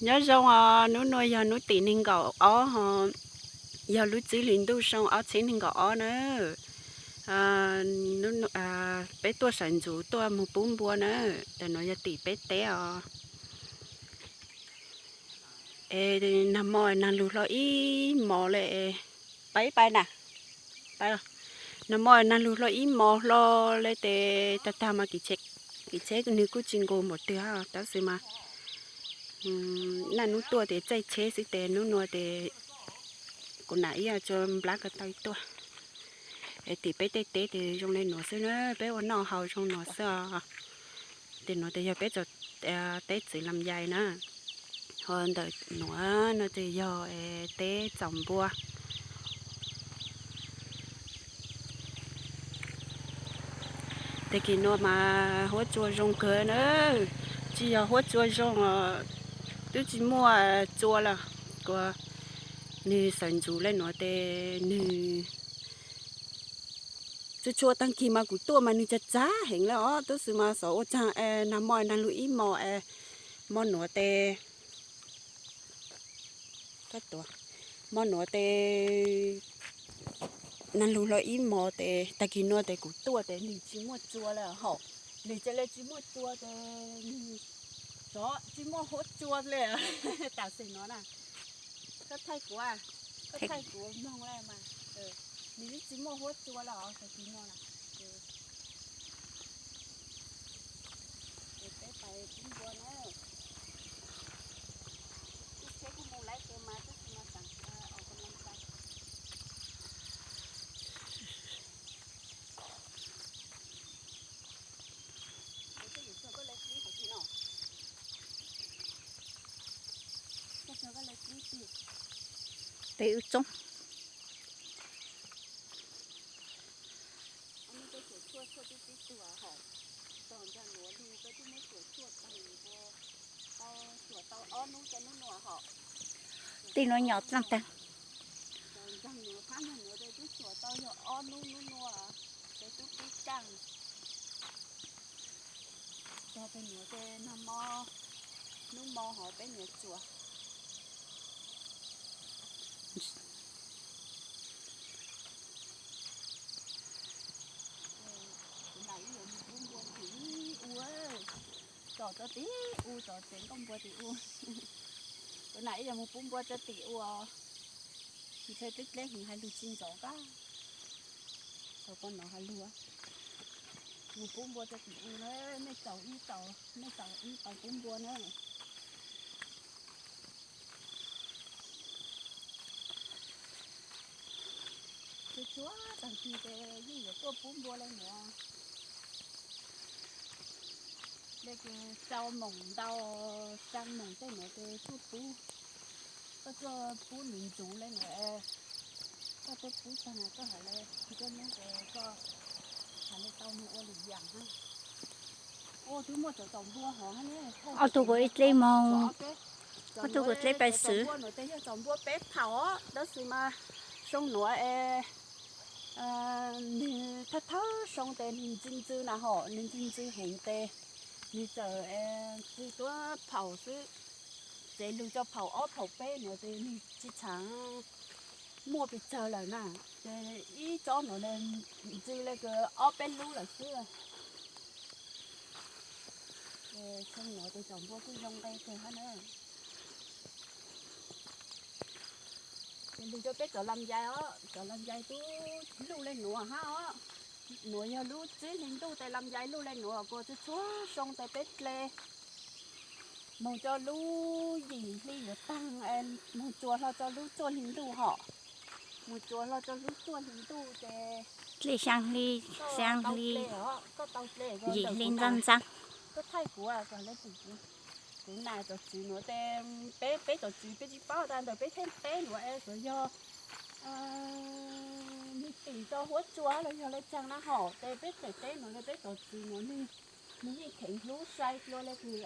Nyob zoo os, hnub nuav yog hnub tim neeg nkaum ob ho, yog lub tsib hli ntuj xyoo ob txhiab neeg nkaum ob na. Peb tuaj sawv ntxuv tuaj moog pub npua na. Tam nuav yog tim peb teb os. Es nag mo nag lug hlo ib mos le, pab ib pab na, nag mo nag lug hlo ib mos hlo le tes tag tag mas kev tsheb nwg kuj tsis nkaus npaum twg hab, tab sis mas naj nub tuaj tes txaij tsheb xwb tes nub nua tes kuv nam ib tsuas nplab ko taw tuaj. Es tim peb tej teb tes zoo le nuav xwb na, peb ua noj haus zoo nuav xwb os. Tim nuav tes yog peb teb txwv lam yais na, ho ntawm nuav no tes yog teb txaus npua. Tag kis nua mas huab tsua zoo kawg na, tsis yog huab tsua zoo, twb tsis muaj tsua lawm. Kuv, nwg sawv ntxuv le nuav tes nwg tsuas tsuas tag kis mas kuv tuaj mas nwg tsav tsav heev le os, tab sis mas xyov ua tsaag nag mo nag lug ib mos, mo nuav tes, mo nuav tes nag lug hlo ib mos tes tag kis nua tes kuv tuaj tes nwg tsis muaj tsua le hom, nwg ca le tsis muaj tsua tes nwg xyov tsis muaj huab tsua le. Tam sim nuav na, koj thaij kuv, koj thaij kuv mloog le mas, nwg tsis muaj huab tsua le os tag kis nua na. Peb pais pub npua na. Tub tsheb kuj mus laib kawg mas tab sis mas xaav os ka mloog tas. Peb wb txoob. Tej nuav nyom dlaaj taag. Txug peb nuav tes nag mo, nub mo hov peb niam txuas. Kuv nam ib yuav mus pub npua tim u, tsom rau tim u, tsom tsev nkauj npua tim u. Kuv nam ib yuav mus pub npua rau tim u os. Ntshe dleb dleb heev hais lug tsis ntxov kab. Thaum poj no hais lug, mus pub npua rau tim u na, mej txaus ib tau, mej txaus ib tau pub npua na. Tsuas tsuas tag kis tes yeej yuav tuaj pub npua le nuav. Le kws rau moos ntau, xyaa moos tej nuav tes tuaj pub, koj tuaj pub nws ntxuv le nuav, koj tuaj pub tag koj hais le, koj nub tes koj hais le tau moog ua lwm yaam hab. Twb muaj cov txaus npua hov hab ne. Ob tug kuv ib dleb moog, ob tug kuv dleb pais xwb. Npua nuav tes yog txaus npua peb phaum os, tab sis mas xyoo nuav es nwg thawj thawj xyoo tes nwg ntxw ntxw na hom, nwg ntxw ntxw heev tes nwg txawm ntxw tuab phaum xwb, tsev lug rua phaum ob phaum peb nuav tes nwg tsi tshaav muaj pes tsawg lawm na. Ces ib tsob nuav ntxw le kws ob peb lub lawm xwb. Xyoo nuav tes txaus npua kuj zoo nqe kawg hab na. Ces lug rua peb cov lam yais os, cov lam yais tub luj le nuav hab os. Nuav yog lub tsib hli ntuj tes lam yais luj le nuav, kuas txhua txhua xyoo tes peb dle moog rua lub yim hli yuav taag, moog tsuas hlo rua lub cuaj hli ntuj hom, moog tsuas hlo rua lub cuaj hli ntuj ces dle xyaa hli, xyaa hli, yim hli ntxaab ntxaab. Koj thaij kuv, kuv nam cov txwv nuav tes peb, peb cov txwv peb tsi paub tas ntawm peb teb nuav es tsuas yog nwg tim rua huab tsua los yog le caag na hom, tes peb teb nuav tes peb cov txwv nuav nwg, nwg yeej kheev hlub sai dlua le kws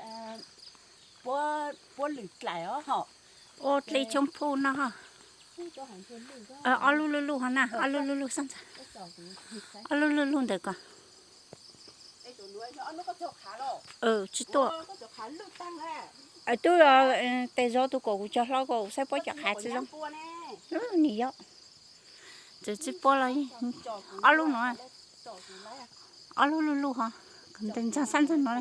puab lwm dlaim os hom. Ua dle tshoob phuj no, ob lub luj luj hov na, ob lub luj luj xab ntxag, ob lub luj luj ntawm ko. Tsi tuaj. Twb, tes zov tus kom kuv cog hlo kom kuv saib puab cov qhav tsi zoo. Nim yog tsis puab los ob lub no, ob lub luj luj ho, ntawm ntxag sab ntxag no,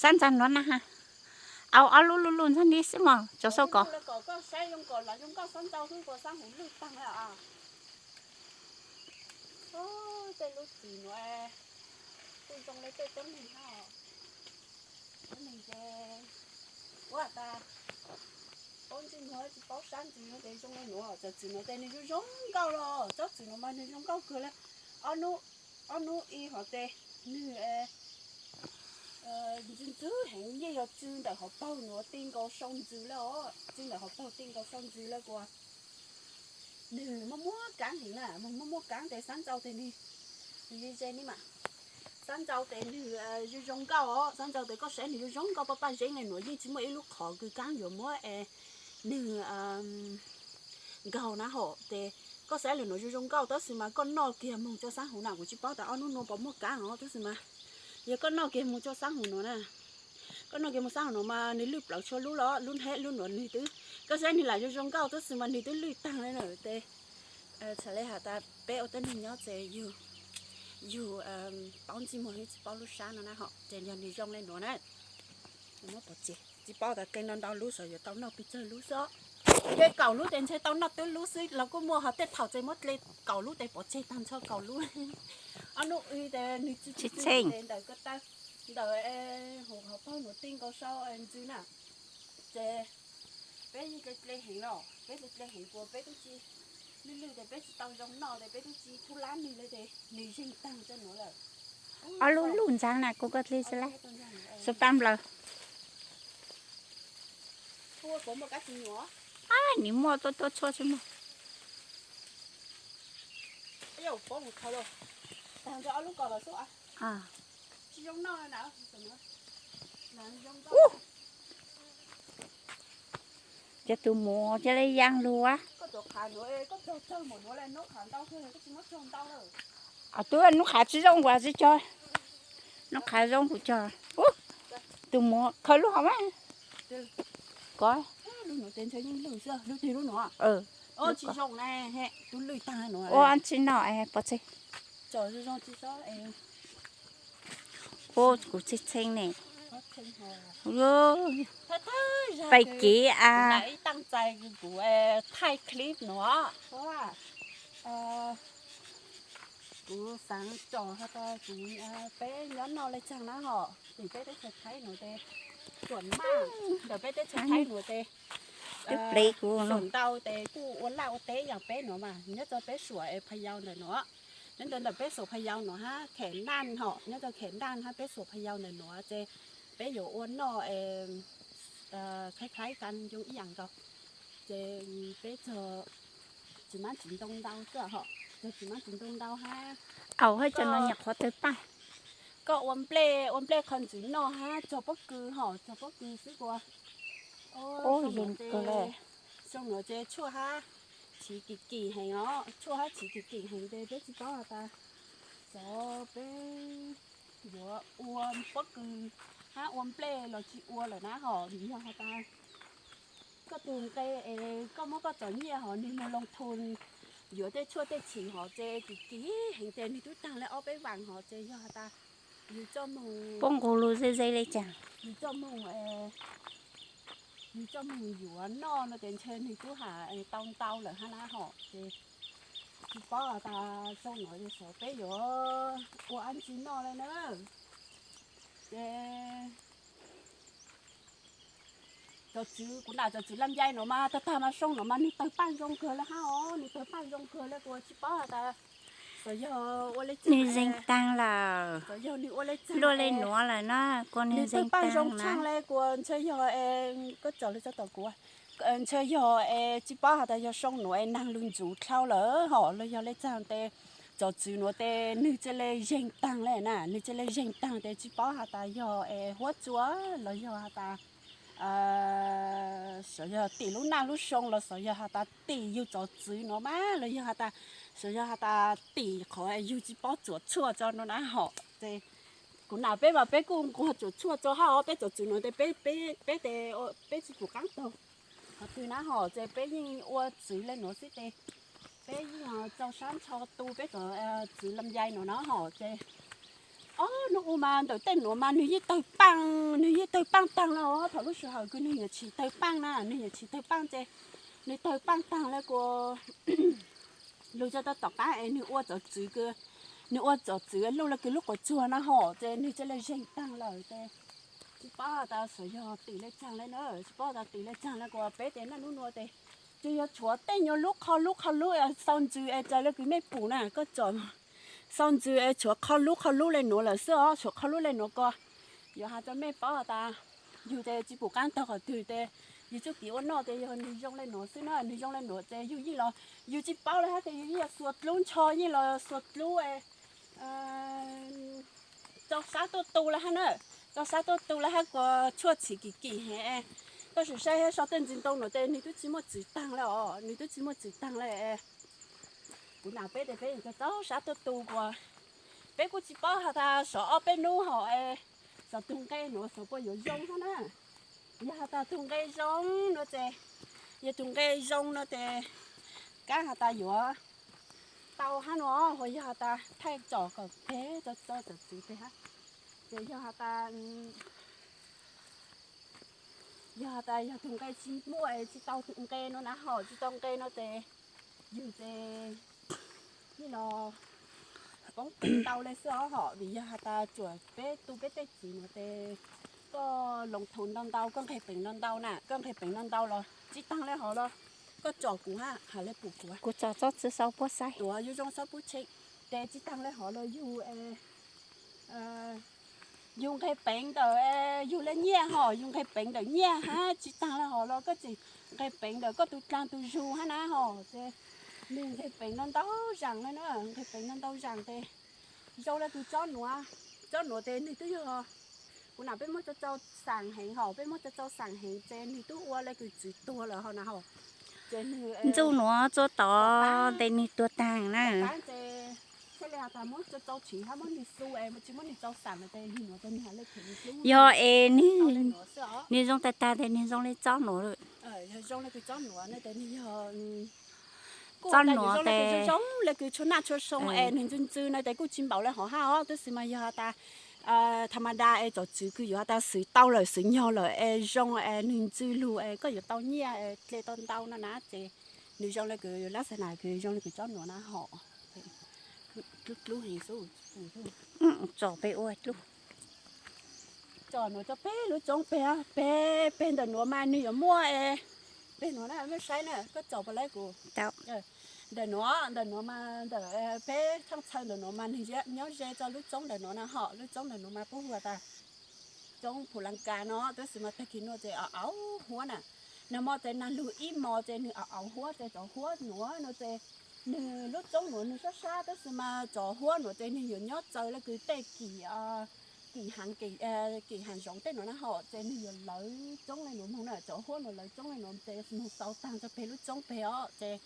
sab ntxag no na ha. Au, ob lub luj luj ntxag nib xwb mog, cov xauj kos. Ua tas, paub ntxwg nyoog tsis paub sab ntxwg nyoog tes zoo le nuav, txawm txwm nuav tes nwg zoo zoo nkauj los, tsob txwm nuav mas nwg zoo nkauj kawg le. Ob hnub, ob hnub ib hov tes nwg ntxwg ntxwg heev, yeej yog tsw ntawm hauv paug nuav ti nkaus sau ntxwg le os, tsw ntawm hauv paug ti nkaus sau ntxwg le kuas nwg muaj muaj kaab heev na, muaj muaj kaab tes xaab ntxau tes nwg, nwg ze ze ni mas. Xaab ntxau tes nwg zoo zoo nkauj os, xaab ntxau tes koj saib nwg zoo zoo nkauj paj paj zeeb le nuav, yeej tsis muaj ib lub qhov kws kaab yuav muab nwg nkaug na hom tes koj saib le nuav zoo zoo nkauj, tab sis mas koj noj kiag moog tso xaab huv na, kuv tsis paub tas ob hnub nuav puas muaj kaab os, tab sis mas yog koj noj kiag moog tso xaab huv nuav na, koj noj kiag moog xaab huv nuav mas nwg lwj plawv txhua lub los, lub hnab lub nuav nwg twb, koj saib nwg lam zoo zoo nkauj tab sis mas nwg twb lwj taag le na tes. Txhad le has tas peb ua tuab neeg nyob tes yug, yug paub ntsej muag yeej tsis paub lub sab no na hom, ces yog nwg zoo le nuav na, muab pov tseg, tsis paub tas dle ntau ntau lub xyov yuav tau noj pes tsawg lub xwb. Dle kaum lub tes ntshe tau noj tub lub xwb los kuj muaj, ho tej thaum tes muab dle kaum lub tes pov tseg taag nrho kaum lub. Ob hnub ib tes nwg tsis txheej tes ntawm ko taw, ntawm huv hauv paug nuav ti nkaus sau ntxwg na. Ces peb yeej dle dle heev los, peb dle dle heev kuas peb tub tsis, lwj lwj tes peb tsis tau zoo noj tes peb tub tsis thub lab nwg le tes nwg zeeg taag rua nuav lawm. Ob lub luj ntxaag na kuv koj dle xwb lawm, xub pab nplawg. Ab, nws muaj tuaj tuaj tshuaj tsis muaj. Cov tus muam cov le yaa lug a. Twb nub qhav tsis zoo kuas tsis cog, nub qhav zoo kuv cog. Tus muam khaws lub hov mas. Kov. Ua tsi noj pov tseg. Ua kuv tshee tshee ne. Pais kev a. Kuv thaij clip nuav, kuv xaav tsom has tas kuv, peb nyob noj le tsaag na hom, tim peb teb chaws Thaib nuav tes, tuam maj ntawm peb teb chaws Thaib nuav tes, tuam ntau tes kuj ua laj ua teb yaam peb nuav mas nyob rua peb suam Phayau ntawm nuav, nyob ntawm peb suam Phayau nuav hab Khem Naj hom, nyob rua Khem Naj hab peb suam Phayau ntawm nuav ces peb yuav ua noj khaib khaib kan yoo ib yaam nkaus. Ces peb tsis mab tsis ntoo ntau xwb hom, tsis mab tsis ntoo ntau hab. Au, hab cov no nyuam qhuav tawg paj. Koj ua nplej, ua nplej qhov ntxwv noj hab txog pob kws hom, txog pob kws xwb kuas. Zoo nuav ces tshuaj hab chiv kim kim heev os, tshuaj hab chiv kim kim heev ces peb tsis paub has tas xyov peb yuav ua pob kws hab ua nplej los tsis ua lawm na hom, yog has tas koj tug nqe es koj muab koj txom nyaj hom nwg moog loo thoo yuav tej tshuaj tej chiv hom ces kim kim heev ces nwg tub taag le ob peb vaam hom ces yog has tas nwg coj moog, puab nqus lug ze ze le caag, nwg coj moog, nwg coj moog yuav noj no ces ntshe nwg tub has tau ntau lawm hab na hom ces tsis paub has tas zoo nuav xyov peb yuav ua dlaab tsi noj le na. Ces cov txwv, kuv nam cov txwv lam yai nuav mas tag tag mas zoo nuav mas nwg tawg paj zoo kawg le hab os, nwg tawg paj zoo kawg le kuas tsis paub has tas xyov yog ua le, nwg zeeg taag lawm, xyov yog nwg ua le, luaj le nuav lawm na, kuas nwg tawg paj zoo tshaaj le kuas ntshe yog, koj tsom le tso tom kuv, ntshe yog es tsis paub has tas yog zoo nuav es naag lug ntxuv dlhau lawm hom los yog le caag tes cov txwv nuav tes nwg ca le zeeg taag le na, nwg ca le zeeg taag tes tsis paub has tas yog es huab tsua los yog has tas xyov yog tim lub naj lub soo los xyov yog has tas tim yug cov txwv nuav mas los yog has tas xyov yog has tas tim qhov yug tsis paub txuam tshuaj tso no na hom ces Kuv nam peb mas peb kuj nquag tsuam tshuaj tso hab os, peb txawm txwv nuav tes peb, peb tes peb tsis pum qaab taug qhov twg na hos, ces peb yeej ua txwv le nuav xwb tes peb yeej tsau sab ntsho tu peb cov txwv lam yais nuav na hos ces ob nub u mas ntawm tej nuav mas nwg yeej tawg paaj, nwg yeej tawg paaj taag le os. Thaum lub sij hawm kws nwg yuav tsis tawg paaj na, nwg yuav tsis tawg paaj ces nwg tawg paaj taag le kuas lug tso rau tom qaab es nwg ua txov txwv, nwg ua txov txwv luj le kws lub quas tsuag na hos ces nwg ca le zeeg taag lawm ces tsis paub has tas xyov yog tim le caag le na, tsis paub has tas tim le caag le kuas peb ces naj nub nuav tes tsuas yog tshuav tej nyuag lub qho lub qho lub xau ntsws es raws le kws mej pum na, koj tsom xau ntsws es tshuav qho lub qho lub le nuav lawm xwb os, tshuav qho lub le nuav ko. Yuav has rau mej paub has tas yug tes tsis pum qaab taug qhov twg tes yug txuj kev ua noj tes yog nwg zoo le nuav xwb na, nwg zoo le nuav tes yug yeej los yug tsis paub le hab tes yug yeej los xuas dlub ntsho, yeej los xuas dlub rau sab tuaj tu le hab na, rau sab tuaj tu le hab kuas tshuaj txhiv kim kim heev. Koj sim saib hab so tej ntsis ntoo nuav tes nwg twb tsis muaj txwv taag le os, nwg twb tsis muaj txwv taag le. Kuv nam peb tes peb yuav rau sab tuaj tu kuas peb kuj tsis paub has tas xyov ob peb nub hos es xyov tug nqe nuav xyov puas yuav zoo hab na. Yog has tas tug nqe zoo no ces, yog tug nqe zoo no ces kaab has tas yuav tau hab no, ho yog has tas thaij tsom kom peg rau txawv txwv peg hab. Ces yog has tas, yog has tas yog tug nqe tsis muaj es tsis tau tug nqe no na hos, tsis tau nqe no ces yug ces yeej los poob peev ntau le xwb os hom, vim yog has tas tsuam peb tu peb tej txiv nuav tes koj loo thum ntau ntau, koj nqeg peev ntau ntau na, koj nqeg peev ntau ntau los tsis taag le hov los koj tsom kuv hab, has le pum kuv, kuv tsom txob txwv sau puab saib, tuav yug zoo saib puab tsheej, ces tsis taag le hov los yug yug nqeg peev ntawm yug le nyiaj hos, yug nqeg peev ntawm nyiaj hab, tsis taag le hov los koj tseem nqeg peev ntawm koj tus dlaag tus zug hab na hos, ces nwg nqeg peev ntau ntau zaam le na, nqeg peev ntau ntau zaam tes zoo le kws tsob nuav, tsob nuav tes nwg twb yog kuv nam peb muab tso tsau xaam heev hos, peb muab tso tsau xaam heev ces nwg twb ua le kws txwv tuag lawm hos na hos. Ces nwg ntxuj nuav tsuab tod tes nwg tuag taag na. Ces thiaj li has tas muab tso tsau tshiv hab muab nwg xu es tsis muab nwg tsau xaam tes nwg nuav tes nwg has le kws nwg yog es nwg zoo tag tag tes nwg zoo le tsob nuav lawm. Zoo le kws tsob nuav no tes nwg yog tsob nuav tes zoo le kws tshua naj tshua soo es nwg ntxwg ntxwg no tes kuj tsis npaum le hov hab os, tab sis mas yog has tas tha ma da es tsom txwv kws yuav has tas xwv tau lawm xwv nyog lawm es zoo es nwg ntxwg lug es koj yuav tau nyiaj es dle tau ntau no na ces nwg zoo le kws lab xav nam kws zoo le kws tsob nuav na hos. Dlub dlub heev xwb. Tsom peg ua dlub. Tsom nuav tso peg lub tsoob peg, peg, peg ntawm nuav mas nwg yuav muaj es, peg nuav na mej saib na koj tsom puas laib kuv. Ntawm nuav, ntawm nuav mas ntawm peb thaaj txhawv ntawm nuav mas nwg nyob ze tso lub tsoob ntawm nuav na hom, lub tsoob ntawm nuav mas puab hu has tas tsoob Phu Las Kas no, tab sis mas tag kis nuav ces auv huab na. Nag mo ces nag lug ib mos ces nwg auv huab ces tsov huab nuav no ces nwg lub tsoob nuav nwg sab sab tab sis mas tsov huab nuav ces nwg yuav nyob txawv le kws tej kim, kim haav, kim haav zoov tej nuav na hom ces nwg yuav lawv tsoob le nuav moog na, tsov huab nuav lawv tsoob le nuav ces moog xau taag tso peg lub tsoob peg os ces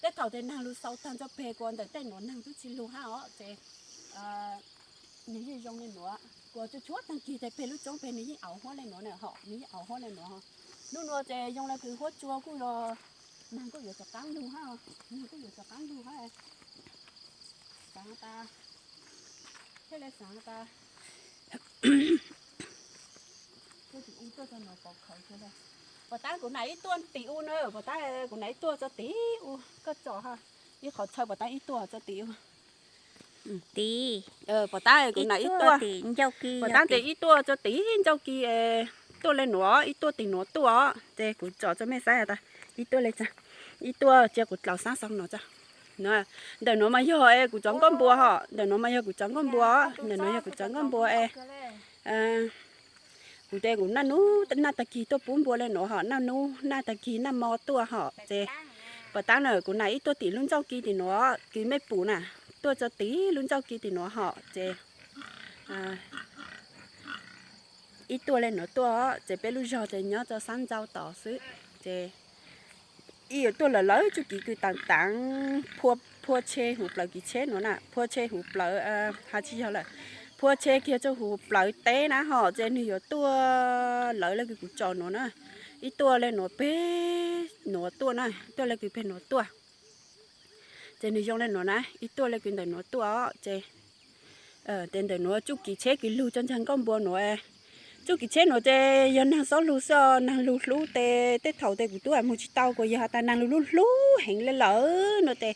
tej thaum ces nag lug xau taag tso peg kuas ntawm tej nuav nag tub tsi lug hab os ces nwg yeej zoo le nuav, kuas tsuas tshuav taag kis tes peg lub tsoob peg nwg yeej auv huab le nuav na hom, nwg yeej auv huab le nuav. Nub nuav ces zoo le kws huab tsua kuj los nag kuj yuav rov qaab lug hab, nag kuj yuav rov qaab lug hab. Xaav tas, thiaj li xaav tas Puas tab kuv nam ib tuaj tim u na, puas tab kuv nam ib tuaj tso tim u, koj tsom ib qhov txhawb puas tab ib tuaj tso tim u. Puas tab kuv nam ib tuaj, puas tab tes ib tuaj tso tim ncauj ki, tuaj le nuav ib tuaj tim nuav tuaj, ces kuv tsom tso mej saib tas ib tuaj le, ib tuaj cia kuv dlaus xaab xaus no tso. Ntawm nuav mas yog es kuv cov nkauj npua hom, ntawm nuav mas yog kuv cov nkauj npua, ntawm nuav yog kuv cov nkauj npua es kuv tes kuv naj nub naj tag kis tuaj pub npua le nuav hom, naj nub naj tag kis naj mo tuaj hom ces puas tab na kuv nam ib tuaj tim lub ncauj ki tim nuav kws mej pum na, tuaj tso tim lub ncauj ki tim nuav hom ces ib tuaj le nuav tuaj ces peb lub zog ces nyob rau xab nrau tod xwb ces ib yuav tuaj lawm lawv tsuj kiv kws taam taav phua tsheb huv plawv kiv tsheb nuav na, phua tsheb huv plawv has tsis yog lawm, phua tsheb kiag txoj hu plawv teb na ho, ces nws yuav tuaj lawv le kws kuv tsom nuav na, ib tuaj le nuav peg nuav tuaj na, tuaj le kws peg nuav tuaj. Ces nws zoo le nuav na, ib tuaj le kws ntawm nuav tuaj os, ces tes ntawm nuav txuj kis tsheb kws lug tso ntxag nkauj npua nuav. Txuj kis tsheb nuav ces yog naag xob lug xwb, naag lug hlub tes tej thaum tes kuv tub moog tsis tau kuas yog has tas naag lug lub hlub heev le lawm no tes,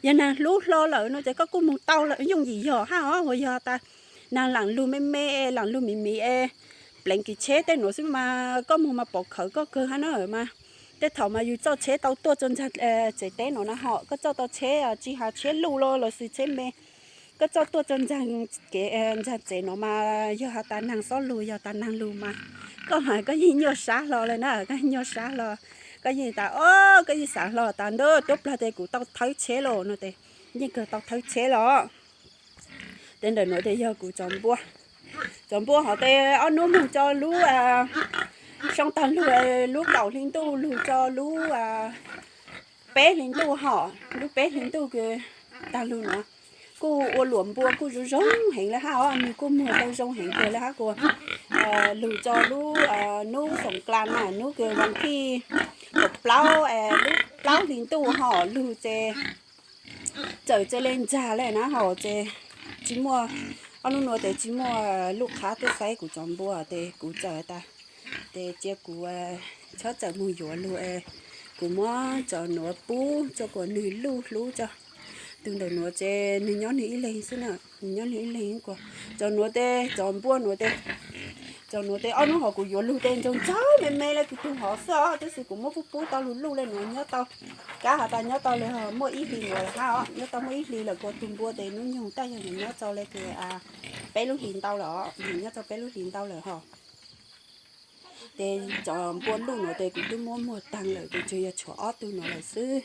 yog naag hlub hlo lawm no ces koj kuj moog tau lawm yooj yim yog hab os, uas yog has tas naag laam lug me me, laam lug miv miv es pleev kis tsheb tej nuav xwb mas koj moog mas pov khawv koj kawg hab na mas. Tej thaum mas yug txoj tsheb tau tuaj tso ntxag tsev teb nuav na ho, koj txoj tau tsheb tsis has tsheb luj los lossis tsheb me, koj txoj tuaj tso ntxag kev ntxag tsev nuav mas yog has tas naag xob lug, yog tas naag lug mas koj mas koj yeej nyuaj sab hlo le na, koj nyuaj sab hlo, koj yeej tas o, koj yeej xaav hlo tas ntuj tuab plag tes kuv tau thawb tsheb los no tes, yeej kawg tau thawb tsheb los. Tes ntawm nuav tes yog kuv cov npua, cov npua hov tes ob nub moog tso lub xyoo taag lug, lub kaum hli ntuj lug tso lub peb hli ntuj ho, lub peb hli ntuj kws taag lug nuav kuj ua luam npua kuj zoo zoo heev le hab os, nwg kuj muag tau zoo heev kawg le hab kuas lug tso lub nub xoom klas na, nub kws vas thij kaum plaub, lub plaub hli ntuj ho lug ces txawm txawj le ntxag le na ho ces tsis muaj, ob nub nuav tes tsis muaj luj qhab tuaj saib kuv cov npua tes kuv txawm tas tes cia kuv txhob txawm moog yuav lug, kuv muab cov nuav pub tso kuas nwg luj hlub tso. Tug ntawm nuav ces nwg nyob nwg ib leeg xwb na, nwg nyob nwg ib leeg kuas cov nuav tes cov npua nuav tes, cov nuav tes ob nub hov kuv yuav lug tes ntsoog txog me me le kws tug hov xwb os, tab sis kuv muab pub pub tau lug luj le nuav nyob tau, kab has tas nyob tau le muaj ib hli nuav lawm hab os, nyob tau muaj ib hli lawm kuas tug npua tes nub nyoog taj yog nwg nyob tau le kws peb lub hlis ntau lawm os, nwg nyob tau peb lub hlis ntau lawm ho. Tes cov npua luj nuav tes kuv twb muab muag taag lawm, kuv tsuas yog tshuav ob tug nuav lawm xwb.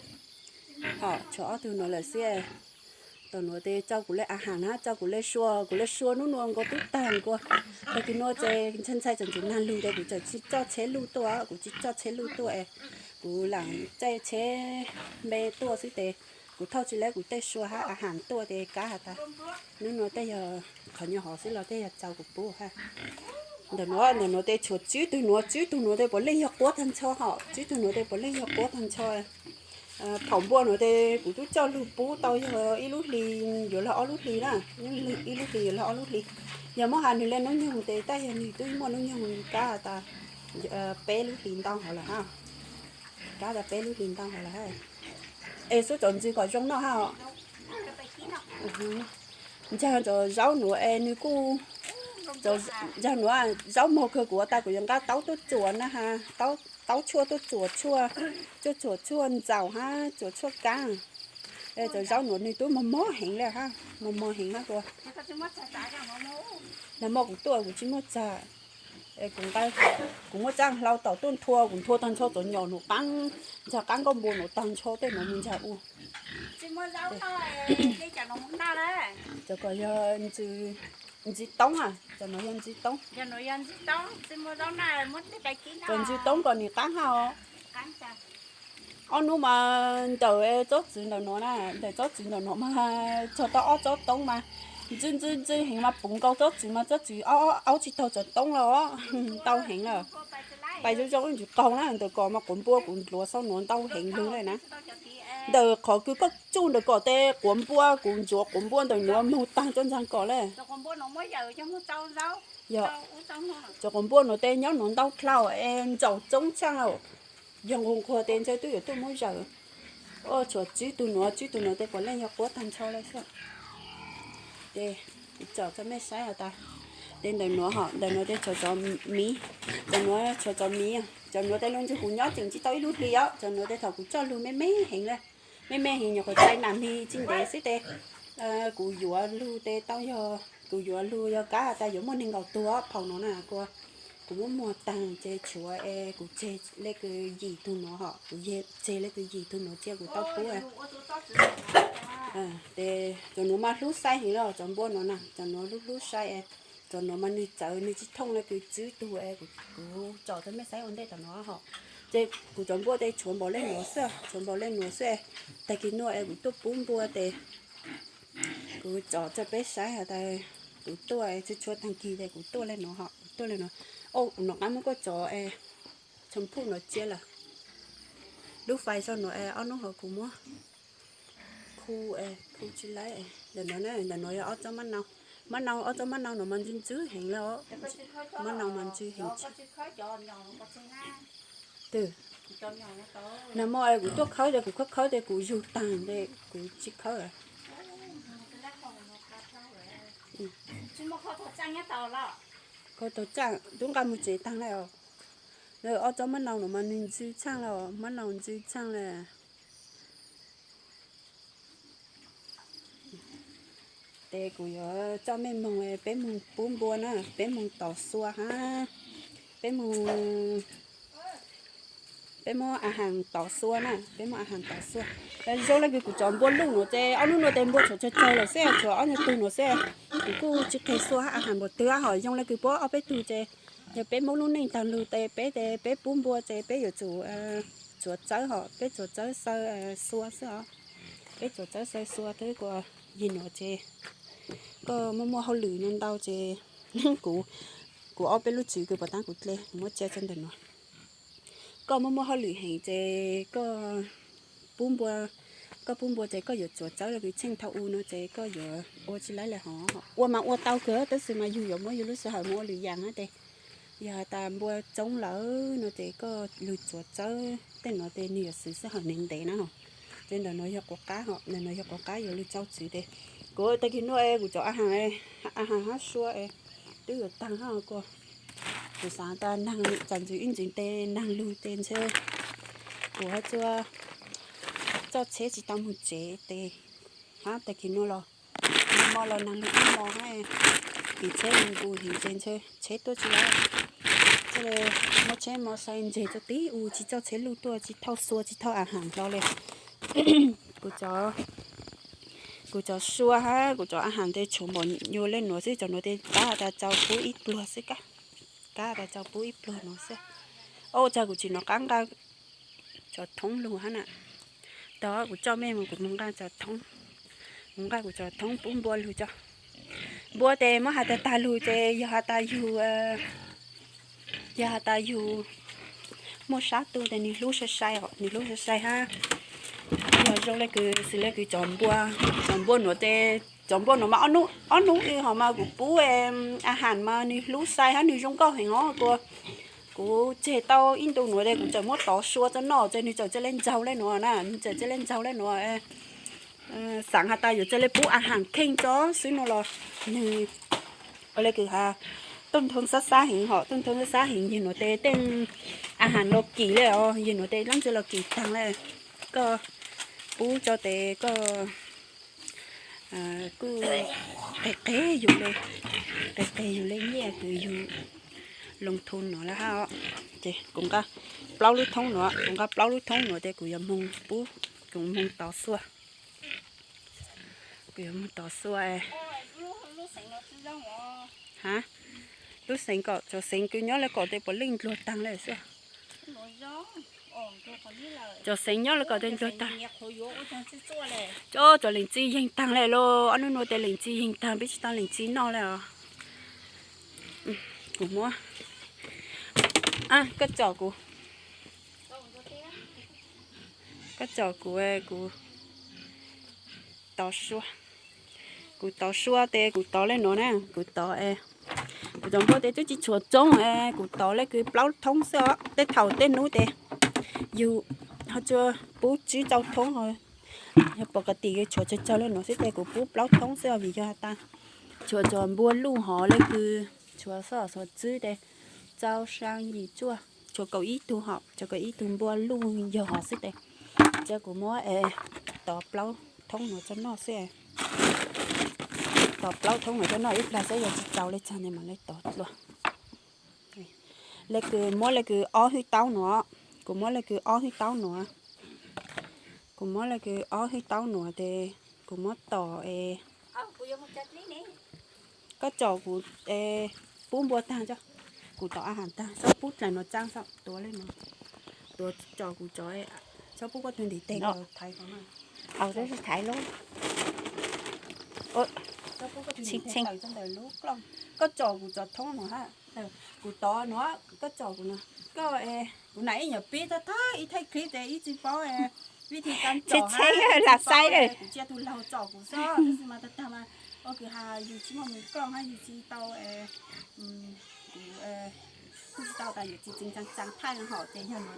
Ho tshuav ob tug nuav lawm xwb. Tom nuav tes tso kuv le a has na, tso kuv le sua, kuv le sua nub nuav nkaus twb taag kuas, tag kis nuav ces ntshai ntshai txawm ntxim naag lug tes kuv txawm tsis txoj tsheb luj tuaj, kuv tsis txoj tsheb luj tuaj es kuv lam txoj tsheb me tuaj xwb tes kuv thauj tsis le kuv tej sua hab a has tuaj tes kab has tas nub nuav tej yog qhov nyuag hov xwb los tej yog tau kuv pub hab. Ntawm nuav, ntawm nuav tes tshuav tsib tug nuav, tsib tug nuav tes puav leej yog quab taag nrho ho, tsib tug nuav tes puav leej yog quab taag nrho. Thaum npua nuav tes kuv twb coj lug pub tau yog ib lub hli yuav luag ob lub hli na, ib lub hli yuav luag ob lub hli. Yog muab has nwg le nub nyoog tes taj yog nwg twb muaj nub nyoog kab has tas peb lub hli ntau hov lawm hab, kab tas peb lub hli ntau hov lawm hab. Es xub cov ntxwg kom zoo noj hab os. Ntxag cov zaub nuav es nws kuj, ntxag nuav zaub mog kawg, kuv ua tas kuv yuav nqa taub tuaj txuas na has, taub tshuaj tuaj txuas tshuaj, tuaj txuas tshuaj ntxaus hab txuas tshuaj kab. Es cov zaub nuav nws twb mog mog heev le hab, mog mog heev hab kuv, nag hmo kuv tuaj kuv tsis muaj tsag. Kuv nqa, kuv muab tsab hlau tom tuaj nthua, kuv nthua taag nrho cov nyom nuav qaab, ntxag qaab nkauj npua nuav taag nrho tej nuav mus ntxag ua. Cov kom yog ntxiv toob, cov nuav yog ntxiv toob. Cov ntxiv toob kom nws qaab hab os. Ob nub mas ntawm tsob txwv ntawm nuav na, ntawm tsob txwv ntawm nuav mas txog tau ob tsob toob mas ntxwb ntxwb ntxwb heev mas puv nkaus tsob txwv mas tsob txwv aub tsis taug cov toob lawm, ntau heev lawm. Pais zoo zoo ib ntsis qaug na, ntawm kom mas quav npua kuv ntxuav xau nuav ntau heev lug le na. Ntawm qhov kws koj tsuj ntawm kom tes quav npua kuv ntxuav quav npua ntawm nuav moog taag tsob ntxag kom le. Yog, cov quav npua nuav tes nyob nuav ntau dlhau es ntsaum txoob tshaj lawm. Yog nqug nquag tes ntshe twb yuav tuaj muab zawm. Tshuav tsib tug nuav, tsib tug nuav tes puav leej yog quab taag nrho le xwb. Tes tsom tso mej saib has tas, tes ntawm nuav ho, ntawm nuav tes tshuav cov miv, cov nuav tshuav cov miv, cov nuav tes lub ntsug kuv nyob tseem tsis tau ib lub hli os, cov nuav tes thaum kuv coj lug me me heev le, me me heev nyuam qhuav txais nam hli tsis ntev xwb tes kuv yuav lug tes tau yog, kuv yuav lug yog kab has tas yuav muaj neeg nkaum tug phau nuav na kuv, kuv muab muag taag ces tshuav es kuv tseg le kws yim tug nuav ho, kuv tseg le kws yim tug nuav cia kuv tau pub. Tes cov nuav mas hlub saib heev los cov npua nuav na, cov nuav hlub hlub saib, cov nuav mas nwg txawv nwg tsis thooj le kws tsib tug es kuv tsom rau mej saib ua ntej tom nuav ho. Ces kuv cov npua tes tshuav npaum le nuav xwb, tshuav npaum le nuav xwb. Tag kis nuav es kuv tuaj pub npua tes kuv tsom rau peb saib has tas Kuv tuaj tsuag tsuag tag kis ces kuv tuaj li no ho, kuv tuaj li no. Nov qab muab koj cov tshav phuj no tsiab lawm. Lub fais sau no ob hnub ho kuv muab khu, khu tsis laib. Ntawm no, ntawm no yog ob tsob mab nau. Mab nau, ob tsob mab nau no mas ntxwv ntxwv heev li os. Mab nau mas ntxwv heev tshaj. Twb nag hmo kuv tuaj khawb ces kuv khawb khawb ces kuv zug tag ces kuv tsis khawb. Kho tau tsaaj, tub nqa mus tsev tag lawm os. Ob tsob mab nau no mas nws ntxwv tshaj lawm, mab nau ntxwv tshaj lawm. Ces kuv yuav coj mej moog peb moog pub npua na, peb moog tov xua hab, peb moog, peb muab a has tov xua na, peb muab a has tov xua. Zoo le kws kuv cov npua luj nuav ces ob nub nuav tes npua tshuav tsawg tsawg lawm xwb, tshuav ob nyuag tug nuav xwb. Kuv kuj tsis qhia xua hab a has npaum twg hos zoo le kws puab ob peb tug ces yog peb Moob lub neej taag lug tes peb tes peb pub npua ces peb yuav tsum txuav txawb hos, peb txuav txawb xaw xua xwb os. Peb txuav txawb xaw xua twb kuas yig nuav ces koj muaj muaj hauj lwm no ntau ces kuv, kuv ob peb lub tswv kws puas taab kuv dle kuv muab tsia tso ntawm nuav. Koj muaj muaj hauj lwm heev ces koj pub npua, koj pub npua ces koj yuav txuav txawb le kws tsheej thaum u no ces koj yuav ua tsis laib le hov. Ua mas ua tau kawg tab sis mas yug yuav muab yug lub sij hawm mus ua lwm yaam na tes yog has tas npua tsoob lawm no ces koj lug txuav txawb tej nuav tes nwg yuav xwv sij hawm ntev ntev na. Ces ntawm nuav yog quav qab, ntawm nuav yog quav qab yuav lug tsau tswv tes kuv tag kis nuav kuv cov a has, a has hab sua twb yuav taag hab kuas kuv xaav tas naag txam ntxwv ib ntxwv tes naag lug tes ntshe kuv ho txua txoj tsheb tsis tau moog tsev tes hab tag kis nuav los nag hmo los naag lug ib hmo hab tim tsheb nkaus heev ces ntshe tsheb tuaj tsis laib. Thiaj le muab tsheb mos sai ntseg tso tib u tsis txawj tsheb luj tuaj tsis thauj xua tsis thauj a has hlo le. Kuv cov sua hab kuv cov a has tes tshuav npaum nyuas le nuav xwb, cov nuav tes kab has tas txaus pub ib pluag xwb, kab has tas txaus pub ib pluag nuav xwb. Ua cas kuv tsis nov qab nqa cov thoob lug hab na. Tog kuv coj mej mus kuv mus nqa cov thoob, mus nqa kuv cov thoob pub npua lug tso. Npua tes muab has tas tag lug ces yog has tas yug, yog has tas yug muaj sab tu tes nwg hlub sai sai os, nwg hlub sai sai hab. Yog zoo le kws xws le kws cov npua, cov npua nuav tes, cov npua nuav mas ob hnub, ob hnub ib hos mas kuv pub a has mas nwg hlub sai hab nwg zoo nkauj heev os kuas kuv tseg tau ib ntu nuav tes kuv txawm muab tov sua tso noj ces nwg txawm ca le ntsaug le nuav na, nwg txawm ca le ntsaug le nuav. Xaav has tas yuav ca le pub a has kheej tso xwb no los nwg ua le kws has tuj nthoo xab xab heev hos, tuj nthoo xab xab heev yig nuav tes tej a has los kim le os, yig nuav tes dlaab tsi los kim taag le. Koj pub tso tes koj kuj qeg qeg yug le, qeg qeg yug le nyiaj kws yug loo thu nuav lawm hab. Ces kuv nqa plaub lub thoob nuav, kuv nqa plaub lub thoob nuav tes kuv yuav moog pub, kuv moog tov xua. Kuv yuav moog tov xua. Hab, lub xeev kom cov xeev kws nyob le kom tes puav leej ndluag taag le xwb. Cov xeev nyob le kom tes ndluag taag. Cov, cov leem txiv yeeg taag le los, ob nub nuav tes leem txiv yeeg taag peb tsis tau leem txiv noj le os. Kuv muab, koj tsom kuv, koj tsom kuv, kuv tov sua. Kuv tov sua tes kuv tov le nuav na, kuv tov, kuv cov npua tes twb tsis tshuav tsoob, kuv tov le kws plaub thoob xwb os. Tej thaum tej nub tes yug ho tsuas pub tsib rau thoob, yog pov ka tim tshuav tsawg tsawg le nuav xwb tes kuv pub plaub thoob xwb os vim yog has tas tshuav cov npua luj hov le kws tshuav xoj xov txwb tes tsau saa yim tsuaj, tshuav kaum ib tug hom, tshuav kaum ib tug npua luj yog hov xwb tes cia kuv muab tov plaub thoob nuav tso noj xwb. Tov plaub thoob nuav tso noj ib plag saib yog tsis txaus le txog tes mam le tov dlua. Le kws muab le kws ob hwj taub nuav, kuv muab le kws ob hwj taub nuav, kuv muab le kws ob hwj taub nuav tes kuv muab tom es koj tsom kuv pub npua taag, kuv tom a has taag, txhob pub dlaim nuav tsaa, txhob tuav le nuav, tuav tsom kuv cov, txhob pub koj tug ntiv teg thaiv, thaiv lauj. Tawm ntawm lub klooj, koj tsom kuv tsom thoob no ha. Kuv tov no, koj tsom kuv no. Koj, kuv nam ib nyuam pib tag tag ib thaij clip ces ib tsis paub vij thi tsom ha, lam xaiv, kuv cia tus laug tsom kuv xwb, tab sis mas tag tag mas ua kws has yus tsis muaj mus klooj hab yus tsis tau, kuv kuj tsis tau tas yuav txiv txiv tsaag tsaag thaij no hom ces yog no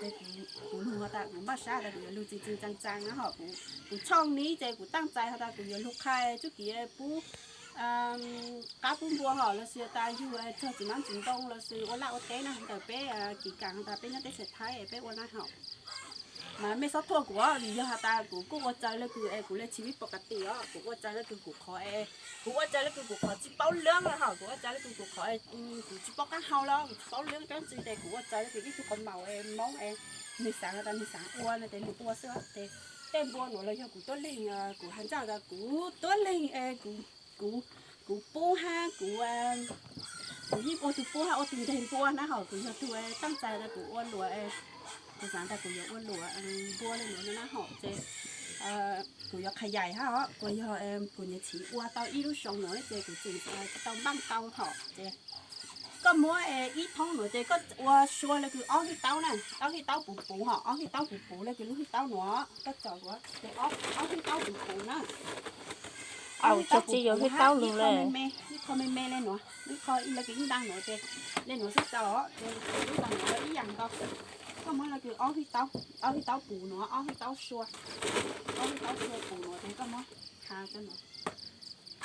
kuv lug has tas kuv npaj sab tas kuv yuav lug txiv txiv tsaag tsaag na hom kuv tshooj ni ces kuv taaj txais has tas kuv yuav lug qha txuj kev pub qab pub npua hom los sis tas yug txog txiv nab txiv ntoo los sis ua laj ua teb na ntawm peb kev kaam tas peb nyob teb chaws Thaib peb ua na hom. Mas mej xob thuam kuv os, vim yog has tas kuv kuj ua tsaws le kws es kuv le tsis vib pov ka tim os, kuv ua tsaws le kws kuv qhov es, kuv ua tsaws le kws kuv qhov tsis paub lwb hom, kuv ua tsaws le kws kuv qhov kuv tsis paub qaab hau los kuv tsis paub lwb dlaab tsi ces kuv ua tsaws le kws ib tug qhov maum es Moob es nwg xaav tas nwg xaav ua no ces nwg ua xwb ces tej npua nuav los yog kuv tuab leeg, kuv has ntsaj tas kuv tuab leeg es kuv pub hab kuv, kuv yeej ua tug pub hab ua tug nteg npua na hom kuv yog tug taaj txais tas kuv ua luam, kuv xaav tas kuv yuav ua luam npua le nuav na hom ces kuv yuav qha yaim hab os, kuas yog kuv niam txiv ua tau ib lub zoo nuav ces kuv tseem tsis tau npaaj tau hom ces koj muab ib thoob nuav ces koj ua sua le kws ob hwj taub na, ob hwj taub puv puv hom, ob hwj taub puv puv le kws lub hwj taub nuav koj tsom kuv ces ob hwj taub puv puv na. Ob hwj taub puv puv hab ib qho me me, ib qho me me le nuav, ib qho le kws ib ntaag nuav ces le nuav xwb tau os ces ib ntaag nuav ib yaam ntau. Koj muab le kws ob hwj taub puv nuav, ob hwj taub sua, ob hwj taub sua puv nuav ces koj muab has rau nuav,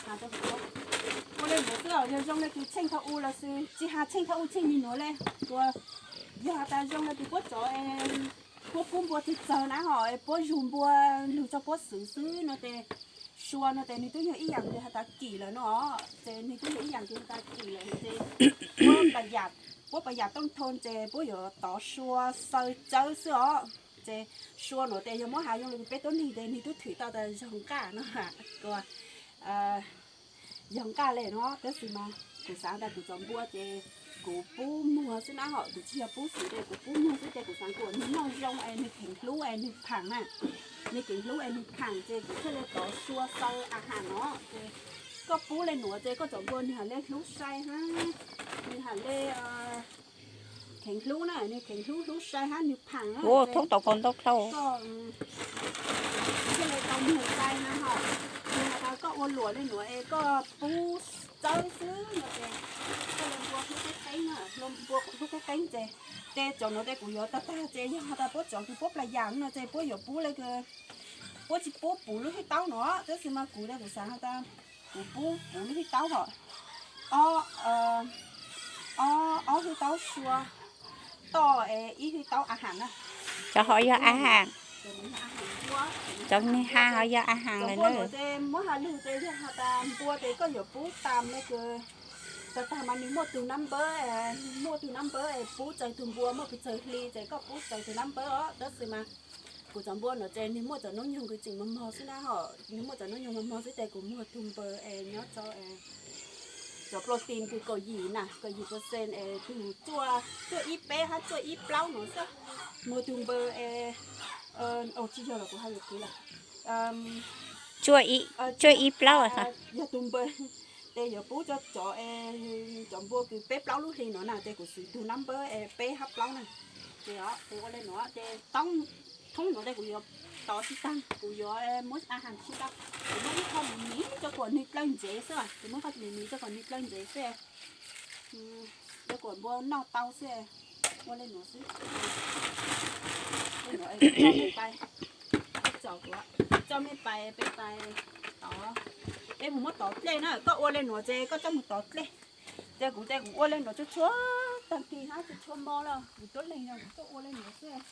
has rau kuv ua le nuav xwb os, yog zoo le kws tsheej thaum u los sis tsis has tsheej thaum u tsheej me nuav le, kuas yog has tas zoo le kws puab tsov, puab pub npua txawg txawg na hom puab zug npua lug tso puab xwv xwb no ces sua no ces nwg twb yog ib yaam kws has tas kim lawm no ces nwg twb yog ib yaam kws has tas kim lawm ces puab plas yam tooj thoo ces puab yuav tov sua xaw tsawb xwb os. Ces sua nuav ces yog muab has zoo le kws peb tuab neeg ces nwg tub thwm tau tas yog nqaj no, kuas yog nqaj le no tab sis mas kuv xaav tas kuv tsom npua ces kuv pub muag xwb na hom, kuv tsis yog pub xwv ces kuv pub muag xwb ces kuv xaav kuas nwg noj zoo es nwg kheev hlub es nwg phaam na, nwg kheev hlub es nwg phaam ces kuv thiaj le tov sua xaw a has no ces koj pub le nuav ces koj tsom npua nwg has le hlub sai hab, nwg has le kheev hlub na, nwg kheev hlub hlub sai hab nwg phaam na. Thoob tau koj ntau dlhau, thiaj le tau nwg sai na hom. Nwg has tas koj ua luam le nuav es koj pub tsawb xwb no ces koj le npua hlub qeeb qeeb na, npua hlub qeeb qeeb ces, ces cov nuav ces kuv yuav tag tag ces yog has tas puab tsov kws puab plas yam no ces puab yuav pub le kws puab tsis pub puv lub hwj taub nuav tab sis mas kuv tas kuv xaav has tas kuv pub puv lub hwj taub hom, ob hwj taub sua toj es ib hwj taub a has na. Cov hov yog a has, cov nwg has hov yog a has lawm na. Ces muab has lug ces yog has tas npua ces koj yuav pub tas le kws tag tag mas nwg muaj tug nab npawb, muaj tug nab npawb es pub txawg tug npua muaj kws txawg hli ces koj pub txawg tug nab npawb os tab sis mas kuv tsom npua nuav ces nwg muaj cov noob nyoog kws tseem mog mog xwb na hom, nwg muaj cov noob nyoog mog mog xwb ces kuv muag tug npawb es nyob rau cov protein kws kaum yim na, kaum yim percent es tug cuaj, cuaj ib peb hab cuaj ib plaub nuav xwb. Muag tug npawb es, tsis yog los kuv has yuav kuv lawm, cuaj ib plaub, yog tug npawb ces yuav pub cov, cov, cov npua kws peb plaub lub hli nuav na ces kuv xwv tug nab npawb es peb hab plaub na. Ces ua le nuav ces thoob nuav ces kuv yuav tov tsis taag, kuv yuav muab a has tsis tau, kuv muab ib qho miv miv rau kuas nwg dlawg ntsev xwb, kuv muab ib qho miv miv rau kuas nwg dlawg ntsev xwb, rau kuas npua noj tau xwb. Ua le nuav xwb. Ua le nuav es kuv coj mej pais, coj mej pais peb pais tov, peb mus muab tov dlej na, koj ua le nuav ces koj coj mus tov dlej. Ces kuv ces kuv ua le nuav tsuag tsuag taag kis hab tsuag tsuag mo los kuv tuab leeg yog kuv tuaj ua le nuav xwb.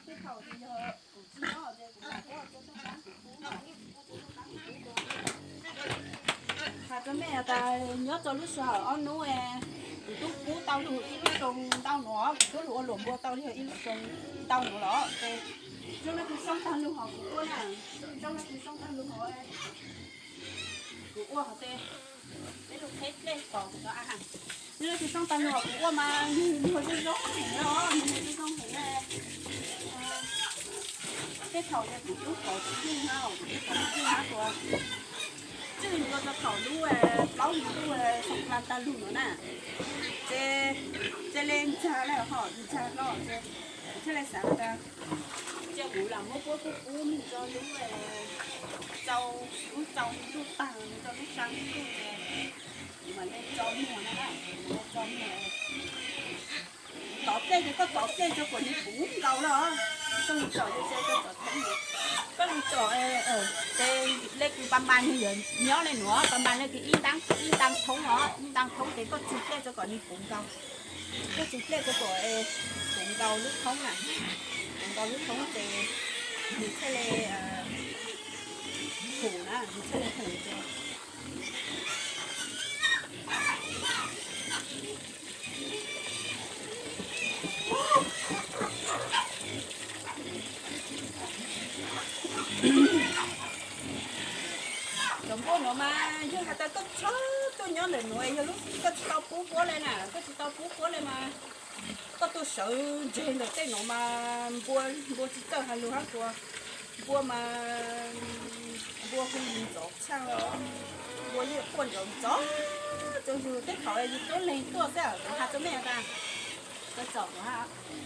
Tej thaum ces yog kuv tsis nyob ces kuv lam ua rau txoj dlaab kuv pub, ua rau txoj dlaab kuv pub. Has rau mej tas nyob rau lub sij hawm ob hnub, kuv tub pub tau lug ib lub zoo ntau nuav, kuv tub lug ua luam npua tau lug ib lub zoo ntau nuav los ces zoo le kws soob taag lug hov kuv ua na, zoo le kws soob taag lug hov kuv ua hov ces peb lug qheb dlej tos kuv tov a has. Zoo le kws soob taag lug hov kuv ua mas nwg muag zoo zoo heev os, nwg muag zoo zoo heev na. Tej thaum ces kuv tub tos tsis yeej na, kuv tub tos tsis yeej na kuas tswj ntua rau thaum lub plaub hlis ntuj xoo plas tag lug no na. Ces, ces le ntsag le ho ntsag los ces kuv thiaj li xav tas cia kuv lam muab puab pub pub nws rau lub, lub tsaus ntuj tag, rau lub sab ntuj ces kuv mam le tso muag na, kuv mam le tso muag. Tov dlej ces koj tov dlej rau kom nws puv nkaus los, koj lug tsom ces koj tsom thoob, koj lug tsom, ces le kws pa mas nws yuav nyob le nuav, pa mas le kws ib ntaab, ib ntaab thoob os, ib ntaab thoob ces koj tswj dlej rau kom nws puv nkaus, koj tswj dlej rau kom puv nkaus lub thoob na, puv nkaus lub thoob ces nws thiaj le hum na, nws thiaj le hum ces cov npua nuav mas yog has tas koj txhob tuaj nyob ntawm nuav, yog lub koj tsis tau pub puab le na, koj tsis tau pub puab le mas koj tuaj sawv ntseg ntawm tej nuav mas npua, npua tsis txawj has lug hab tua, npua mas npua hu ntxov tshaj, npua yeej quaj nrov ntxov. Txawm yus tej thaum yus tuab leeg tuaj xwb, kuv has rau mej tas,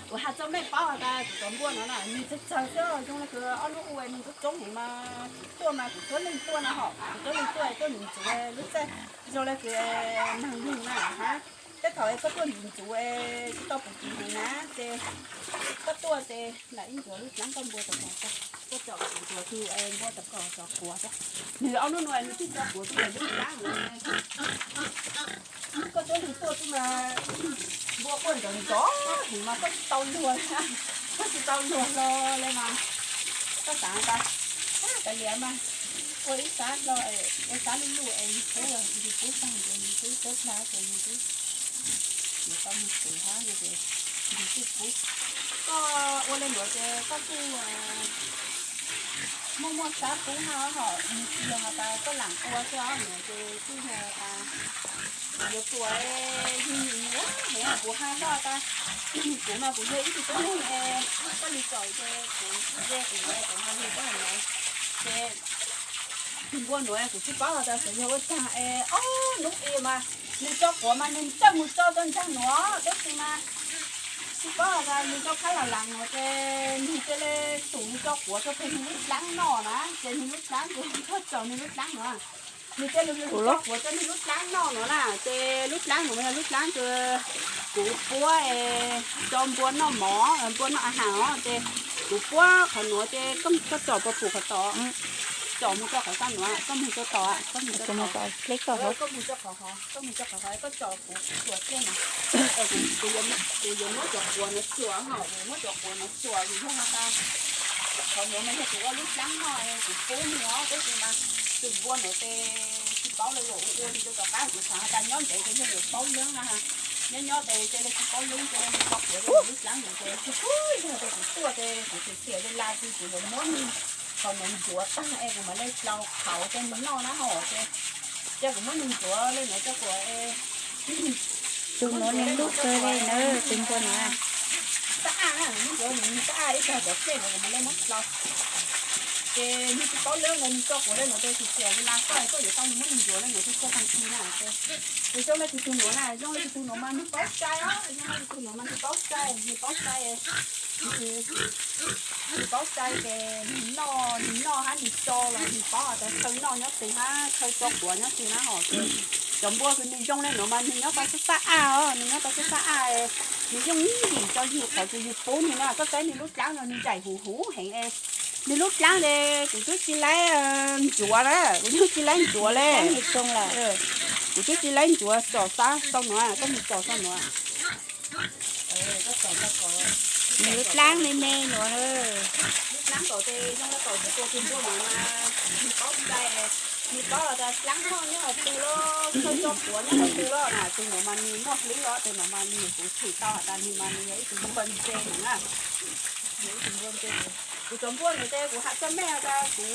kuv has rau mej paub has tas kuv cov npua no na nws txawg txawg xwb, zoo le kws ob lub hu nws tub roob heev mas kuv tuaj mas kuv tuab leeg tuaj no hom, kuv tuab leeg tuaj tuaj ntxuav lub txaj, zoo le kws naag lug na hab. Tej thaum koj tuaj ntxuav tsis tau puv tsuv heev na ces koj tuaj ces lam ib ntxuav lub dlaab koj npua tom ko, koj tsom ntxuav tug npua tom ko tso quav, nws ob hnub no nws twb tso quav tug lub dlaab no. Koj tuab leeg tuaj xwb mas npua quaj ntxov ntxov heev mas koj tsis tau luag, koj tsis tau luag hlo le mas koj xaav tas, kav liam mas ua ib sab hlo, ua sab luj luj es yus pub, yus pub tag ces yus twb tuab dlaab ces yus twb yuav tau moog kuv hab no ces yus twb pub. Koj ua le ntawd ces koj kuj muaj muaj sab pub hab hom, nws tsis yog has tas koj lam ua xwb os, nws ces kuj yog tas yuav tuam yug nyiam nyiam heev. Kuv has hlo tas kuv mas kuv yog ib tug tuab neeg es koj li txom ces kuv ze kuv yuav kuv has lug koj ntawd ces tus npua nuav kuv tsis paub has tas xyov yog ua caag es ob hnub i mas nws tso quav mas nws txawj mus tso rau nraag nuav, tab sis mas tsis paub has tas nws tso phab lam lam nuav ces nws cia li xum nws tso quav rau peg nws lub dlaab noj na, ces nws lub dlaab ces koj tsom nws lub dlaab nuav, nws cia li tso quav rau nws lub dlaab noj nuav na, ces lub dlaab nuav yog lub dlaab kws kuv puab rau npua noj mov, npua noj a has os, ces kuv puab qhov nuav ces koj tsom puas pum qhov tom, tsom mus rau qhov xab nuav, koj mus rau tom, koj mus rau tom, koj mus rau qhov, koj mus rau qhov, koj tsom kuv tsuam dlej na, kuv yuav muab cov quav nuav tsuam hom, muab cov quav nuav tsuam vim yog has tas qhov nuav mas yog kuv ua lub dlaab noj kuv pub nws os, tab sis mas tus npua nuav ces tsis paub le, ua ua li rau tom qab kuv xaav has tas nyob ntev ces yog yuav paub leeb na, nyob nyob ces cia li tsis paub leeb ces tso quav rau lub dlaab nuav ces tsis pub yog ces kuv tuaj ces kuv txiav txiav li laj ces kuv yuav muab nws qhov nuav ntxuav tag es kuv mam le dlaus qhauv rau nws noj na hom ces, ces kuv muab nws ntxuav le nuav rau kuv Tus nuav neeg lub kawg li na, tus npua nuav. Sab aj na, nws ntxuav nws sab aj ib tag cov dlej nuav kuv mam le muab dlaus. Ces nws tsis paub leeb ntawd nws tso quav le nuav ces txiav txiav li laj xwb, koj yuav tau muab nws ntxuav le nuav txhua txhua tag kis na. Ces zoo le kws tug nuav na, zoo le kws tug nuav mas nws paub sai os, zoo le kws tug nuav mas nws paub sai, nws paub sai, nws paub sai ces nws noj, nws noj hab nws tso los nws paub tas chaw noj nyob twg hab chaw tso quav nyob twg na hom. Ces cov npua kws nws zoo le nuav mas nws nyob tau sab sab aj os, nws nyob tau sab sab aj, nws yooj yim tso yug qhov kws yug pub nws na. Koj saib nws lub dlaab no nws nraim huv huv heev es nws lub dlaab le kuv twb tsis laib ntxuav na, kuv twb tsis laib ntxuav le. Kuv twb tsis laib ntxuav tsom sab xau nuav, koj mus tsom xau nuav. Nws lub dlaab me me nuav. Lub dlaab tom ces zoo le tom txhua tus npua nuav mas nws paub sai, nws paub tas dlaab noj nyob qhov twg los, chaw tso quav nyob qhov twg los na. Tus nuav mas nws muaj hlwb os, tus nuav mas nws kuv thim tau has tas nws mas nws yog ib tug npua ntse heev na. Nws ib tug npua ntse. Kuv cov npua nuav ces kuv has rua mej has tas kuv,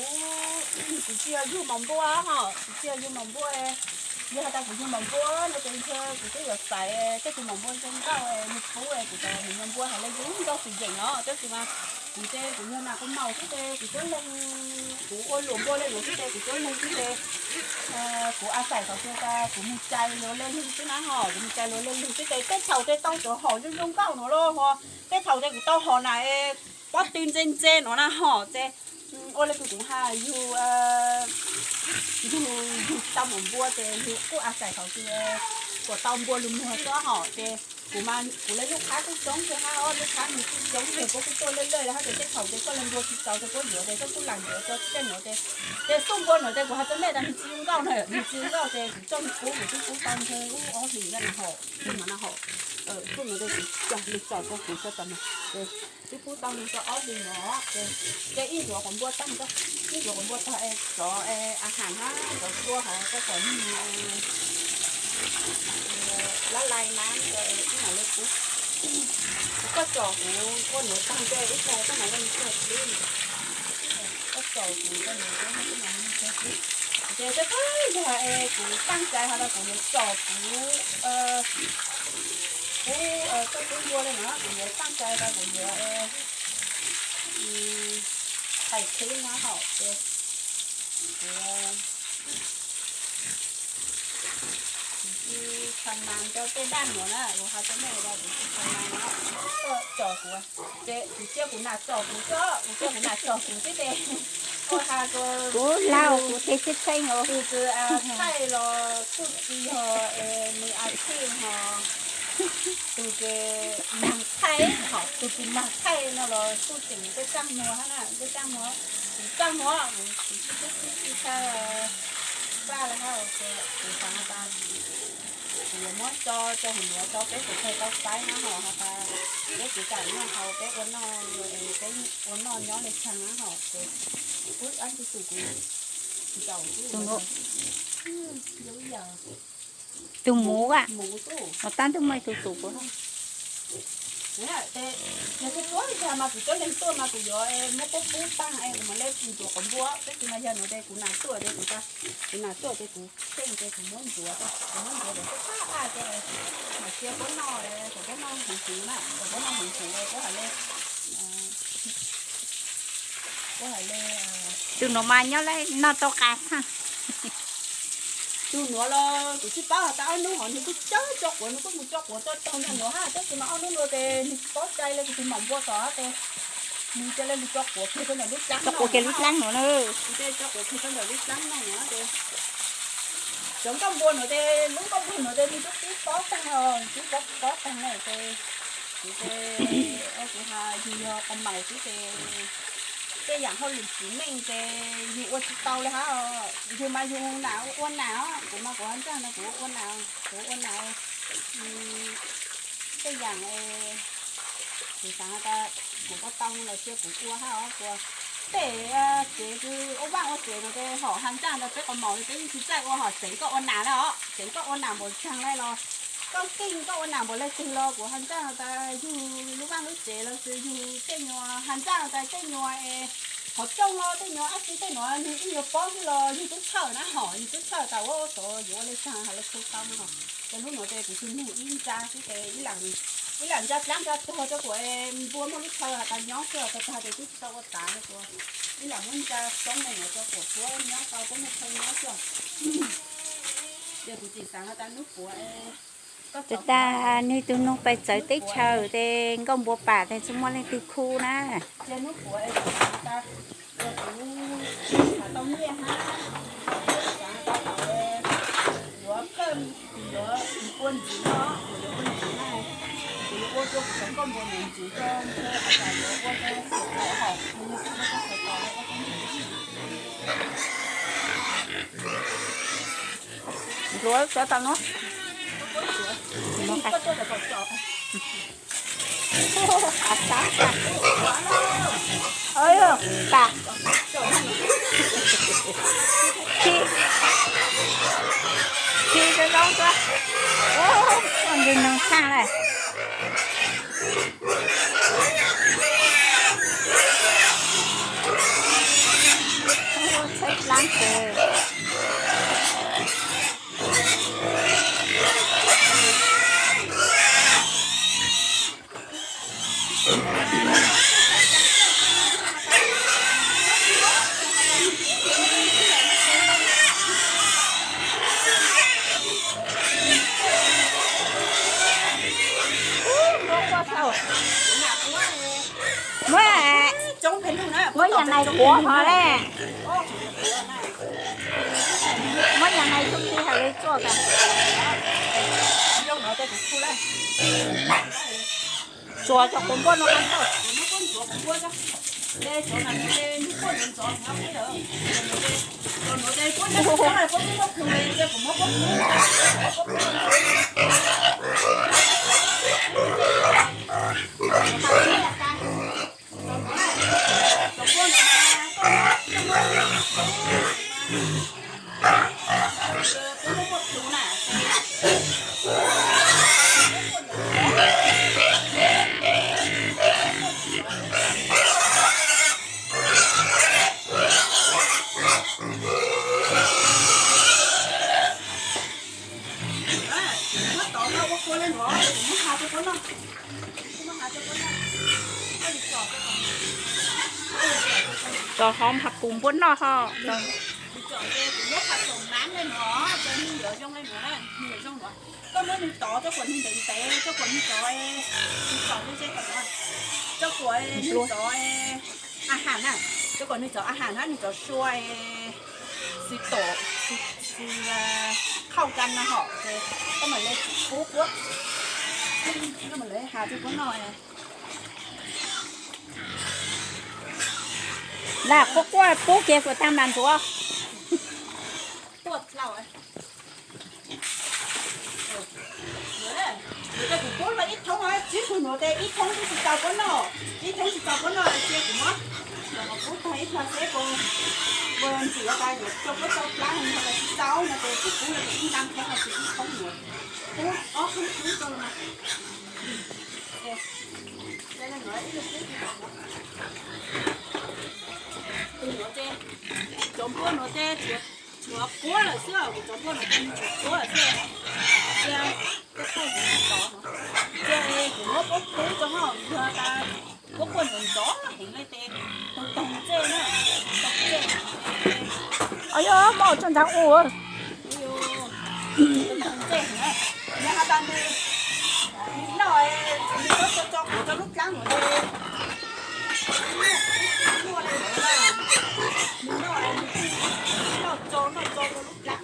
kuv tsis yog yug mos npua hom, kuv tsis yog yug mos npua. Yog has tas kuv yug mos npua no ces ntshe kuv twb yuav xaiv tej tus mos npua zoo nkauj nws pub kuv cov me nyuam npua hais le zoo nkauj tsis yeem os. Tab sis mas kuv ces kuv yog nas koj maum xwb ces kuv tuab leeg, kuv ua luam npua le nuav xwb ces kuv tuab leeg xwb ces Kuv a xais qhov twg tas kuv mus cais luag le lug xwb na ho, kuv mus cais luag le lug xwb ces tej thaum tej tau cov hom zoo zoo nkauj no los ho, tej thaum tej kuv tau hom na pob tw ntse ntse no na ho ces ua le kuv kuv ha yug yug tsis tau mus npua ces yug kuj a xais qhov twg kuas tau npua lug muag xwb ho ces kuv mas kuv le lub qhab kuj coob thiab hab, lub qhab nws kuj coob thiab puab kuj tuaj lej lej le hab ces tej thaum ces koj le npua tsis tau ces puab yuav ces koj kuj lam yuav tso tej nuav ces, ces xub npua nuav ces kuv has txog mej tas nws tsis zoo nkauj na, nws tsis zoo nkauj ces kuv coj lug pub kuv twb pub tau ntshe ub ob hlis na ho, xub nuav na ho, xub nuav ces kuv coj lug tso rau kuv sab tom no ces twb pub tau nws rau ob hlis no ces, ces ib ntsuav quav npua tag, ib ntsuav quav npua tag es cov a has hab cov kua hov koj kom nws lab lais na, ib mam le pub. Kuv koj tsom kuv ua nuav tag ces ib tag koj mam le mus tso xwb. Koj tsom kuv ua nuav tag ib mam le mus tso xwb. Ces peb pab yog es kuv taaj cai has tas kuv yuav tsom kuv, kuv txoj kub npua le no kuv yuav taaj cai tas kuv yuav qais qhib no hauv ces kuv tsis tshua mas rau tej daj nuav na, kuv has rau mej tas kuv tsis tshua mas no, koj tsom kuv ces kuv cia kuv nam tsom kuv xwb, kuv cia kuv nam tsom kuv xwb ces kuv has kuv laug kuv ces tsheb tsheb os, tus tsis thaij los kuj tsis yog nws a tshij ho, tus tsis mag thaij ho tus tsis mag thaij no los kuj tseem tej tsaaj muag hab na, tej tsaaj muag, kuv tsaaj muag kuv tsis tshua txawj thaij paj le hab, kuv xaav tas kuv yuav muab tso rau huv nuav rau peb kuv txhais tau saib na ho has tas peb kuv kam noj tau peb ua noj, peb ua noj nyob le tshaav na ho ces ub ab tsi tus kuv ntaus tus muv a, tab ntug muaj ib tug tus kuv Yog txhua txhua tag mas kuv coj leeg tuaj mas kuv yuav muab puab pub taag es kuv mam le ntxuav quav npua, tab sis mas yog nuav ces kuv nam tuaj ces kuv, kuv nam tuaj ces kuv kheej ces kuv muab ntxuav, kuv muab ntxuav ces pab pab ces mam cia puab noj, kom puab noj heev heev na, kom puab noj heev heev puab has le, puab has le Tus nuav mas nyob le noj tau qas tag. Tus nuav los kuv tsis paub has tas ob nub hov nwg kuj cawb tso quav, nwg kuj mus tso quav tso taag nyob nuav hab, tab sis mas ob nub nuav ces nwg tsis paub cai le, kuv tsis maam npua tom hab ces nwg ca le lug tso quav kiag rau ntawm lub dlaab, tso quav kiag lub dlaab nuav na, tso quav kiag rau ntawm lub dlaab no ces cov nkauj npua nuav ces lub nkauj npua nuav ces nwg tub tub pob taag os, tub pob pob taag na ces kuv ces kuv has yug yog qos maum xwb ces tej yaam hauj lwm txiv neej ces yug ua tsis tau le hab, yug mas yug nam ua nam os, kuv mas kuv has ntsaag no kuv ua nam, kuv ua nam tej yaam kuv xaav tas kuv ua tau los cia kuv ua hab os, kuv tej kev kws ua vaaj ua tsev nuav ces hom has ntsaag ntawd peb qos maum peb yeej tsis txawj ua, hom tseev koj ua nam na os, tseev koj ua nam npaum tsaag le los koj keej koj ua nam npaum le twg los kuv has ntsaag tas yug lub vaaj lub tsev los sis yug tej nyuas has ntsaag tas tej nyuas es qhov rooj los tej nyuas ab tsi tej nuav nwg ib nyuas pob xwb los yug tub tshawj na hom, yug tub tshawj tas ua xov yuav ua le tsaag has le tshua tau no. Ces hnub nuav ces kuv tug nug ib ntsa xwb ces ib lam ntsa dlaab ntsa tuag rau kuas npua muaj lub chaw has tas nyob xwb, tag tag ces tub tsis tau ua tav le kuas ib lam muab ntsa xoob le nuav rau kuas puab nyob tau puab muaj chaw nyob xwb. Ces kuv tsis xaav has tas nub puav Tag tag nwg tug noog pais txawv teb chaws ces nkauj npua pam tas tsi muaj leej twg khu na. Ntxuav tso tau no. Khi, khi zoo zoo xwb. Ua ntsws noog tshaj lawm. Tsheb dlaab ces Muab yam nais quav hov le. Muab yam nais tug ti hais li tsuaj kas. Tsuas cov quav npuaj no. Tso hov npha pus npuab noj ho. Koj muab nws tov coj kuas nws ntev ntev, coj kuas nws cov, nws cov ze ze kom, coj kuas nws cov a has na, coj kuas nws cov a has hab nws cov sua xi tom, xi khauj ka na hom ces koj mam le pub quab, koj mam le has rau puab noj. Lam quab quab pub kiag kuv tag mam ntxuav. Kuv pub tau ib thoob, tsib tug nuav tes ib thoob twb tsis tau puab noj, ib thoob tsis tau puab noj cia kuv muab, kuv pub tag ib plhaw seb puas ntxim tas yuav rau puab tau plab no los tsis tau no ces kuv pub ib nta thoob los sis ib thoob nuav, pub ob thoob thoob rau no. Tus nuav ces, cov npuaj nuav ces tshuav quab lawm xwb, kuv cov npuaj nuav ces nws tshuav quab lawm xwb. Cia, cia kuv tov, cia kuv muab puab pub rau hov, yog tas puab quaj ntxov ntxov heev le tes toog toog ntsej na, toog ntsej. Yog muab tso ntawd ua. Toog ntsej heev, yog has tas nws, nws noj, nws tso tso kuv rau lub dlaab nuav ces noj le nuav na, nws noj, nws noj tso noj tso rau lub dlaab.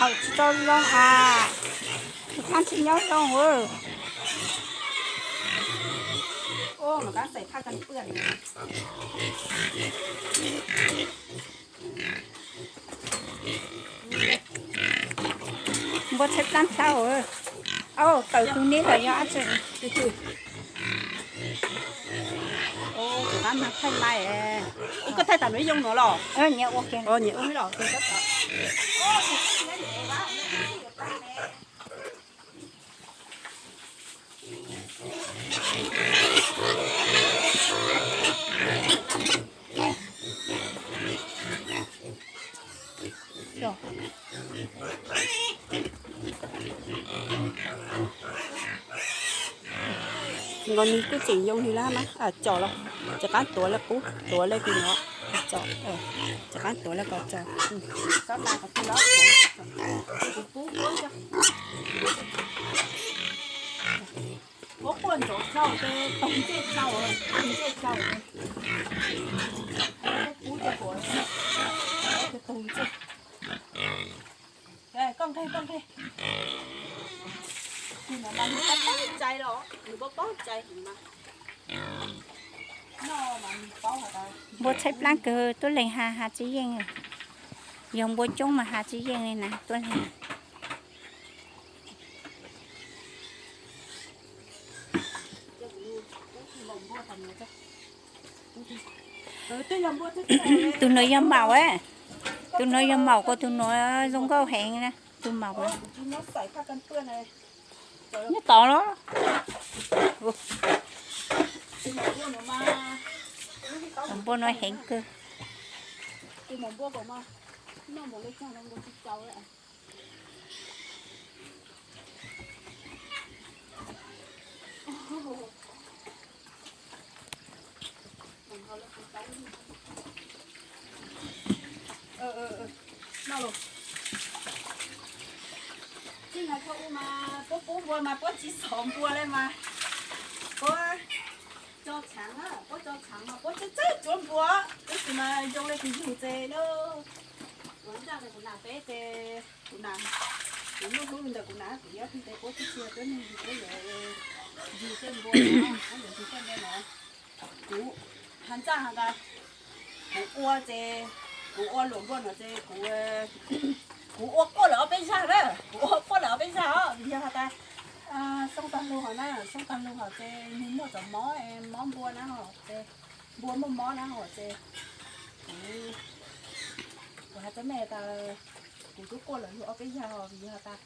Tsis tau zoo as, tus dlaab tsis nyob zoo. Npua tshaib plab tshaj. Au, tawm tug neb lawm yog dab tsi? Tus qab mag thaij mai. Koj thaij tam nuav yoo nuav los? Nyias ua kiag. Nyias ua los. Nkaus nwg kuj tseem yoo li lawm mas, tso los, rov qaab tuav le qub, tuav le ti no, tso, rov qaab tuav le kom tso. Puab quaj ntxov dlhau, toog ntsej dlhau, toog ntsej dlhau. Puab pub rau kuv, toog ntsej. Koj nqeg, koj nqeg. Tus nuav mas nws paub cai los, nws paub paub cai heev mas. Npua tshaib plab kawg, tuab leeg has has tsis yeej. Yog npua coob mas has tsis yeej li na, tuab leeg. Tus nuav yog maum, tus nuav yog maum, kuv tus nuav zoo nkauj heev na, tus maum. Nyob tod los. Npua nuav heev kawg. Txij no thaum ub mas puab pub npua mas puab tsis xov npua le mas, puab Tso tshaav, puab tso tshaav mas puab txawj txawj tsuav npua, tab sis mas zoo le kws yug ces lawm. Kuv ntag, kuv nam peb ces kuv nam, kuv lub hlub ntawm kuv nam, kuv ib ob tug tes puab tib txhia tuab neeg puab yuav yug tej npua no, puab yuav yug tej npua no. Kuv has ntxaj has tas, kuv ua ces, kuv ua luam npua no ces kuv, kuv ua quaj lawm ob peb zag na, kuv ua quaj lawm ob peb zag os, vim yog has tas, xyoo tag lug hov na, xyoo tag lug hov ces nwg muaj cov mob, mob npua na hos ces, npua muaj mob na hos ces, kuv, kuv has rua mej tas, kuv tub quaj lawm lug ob peb zag hos vim yog has tas,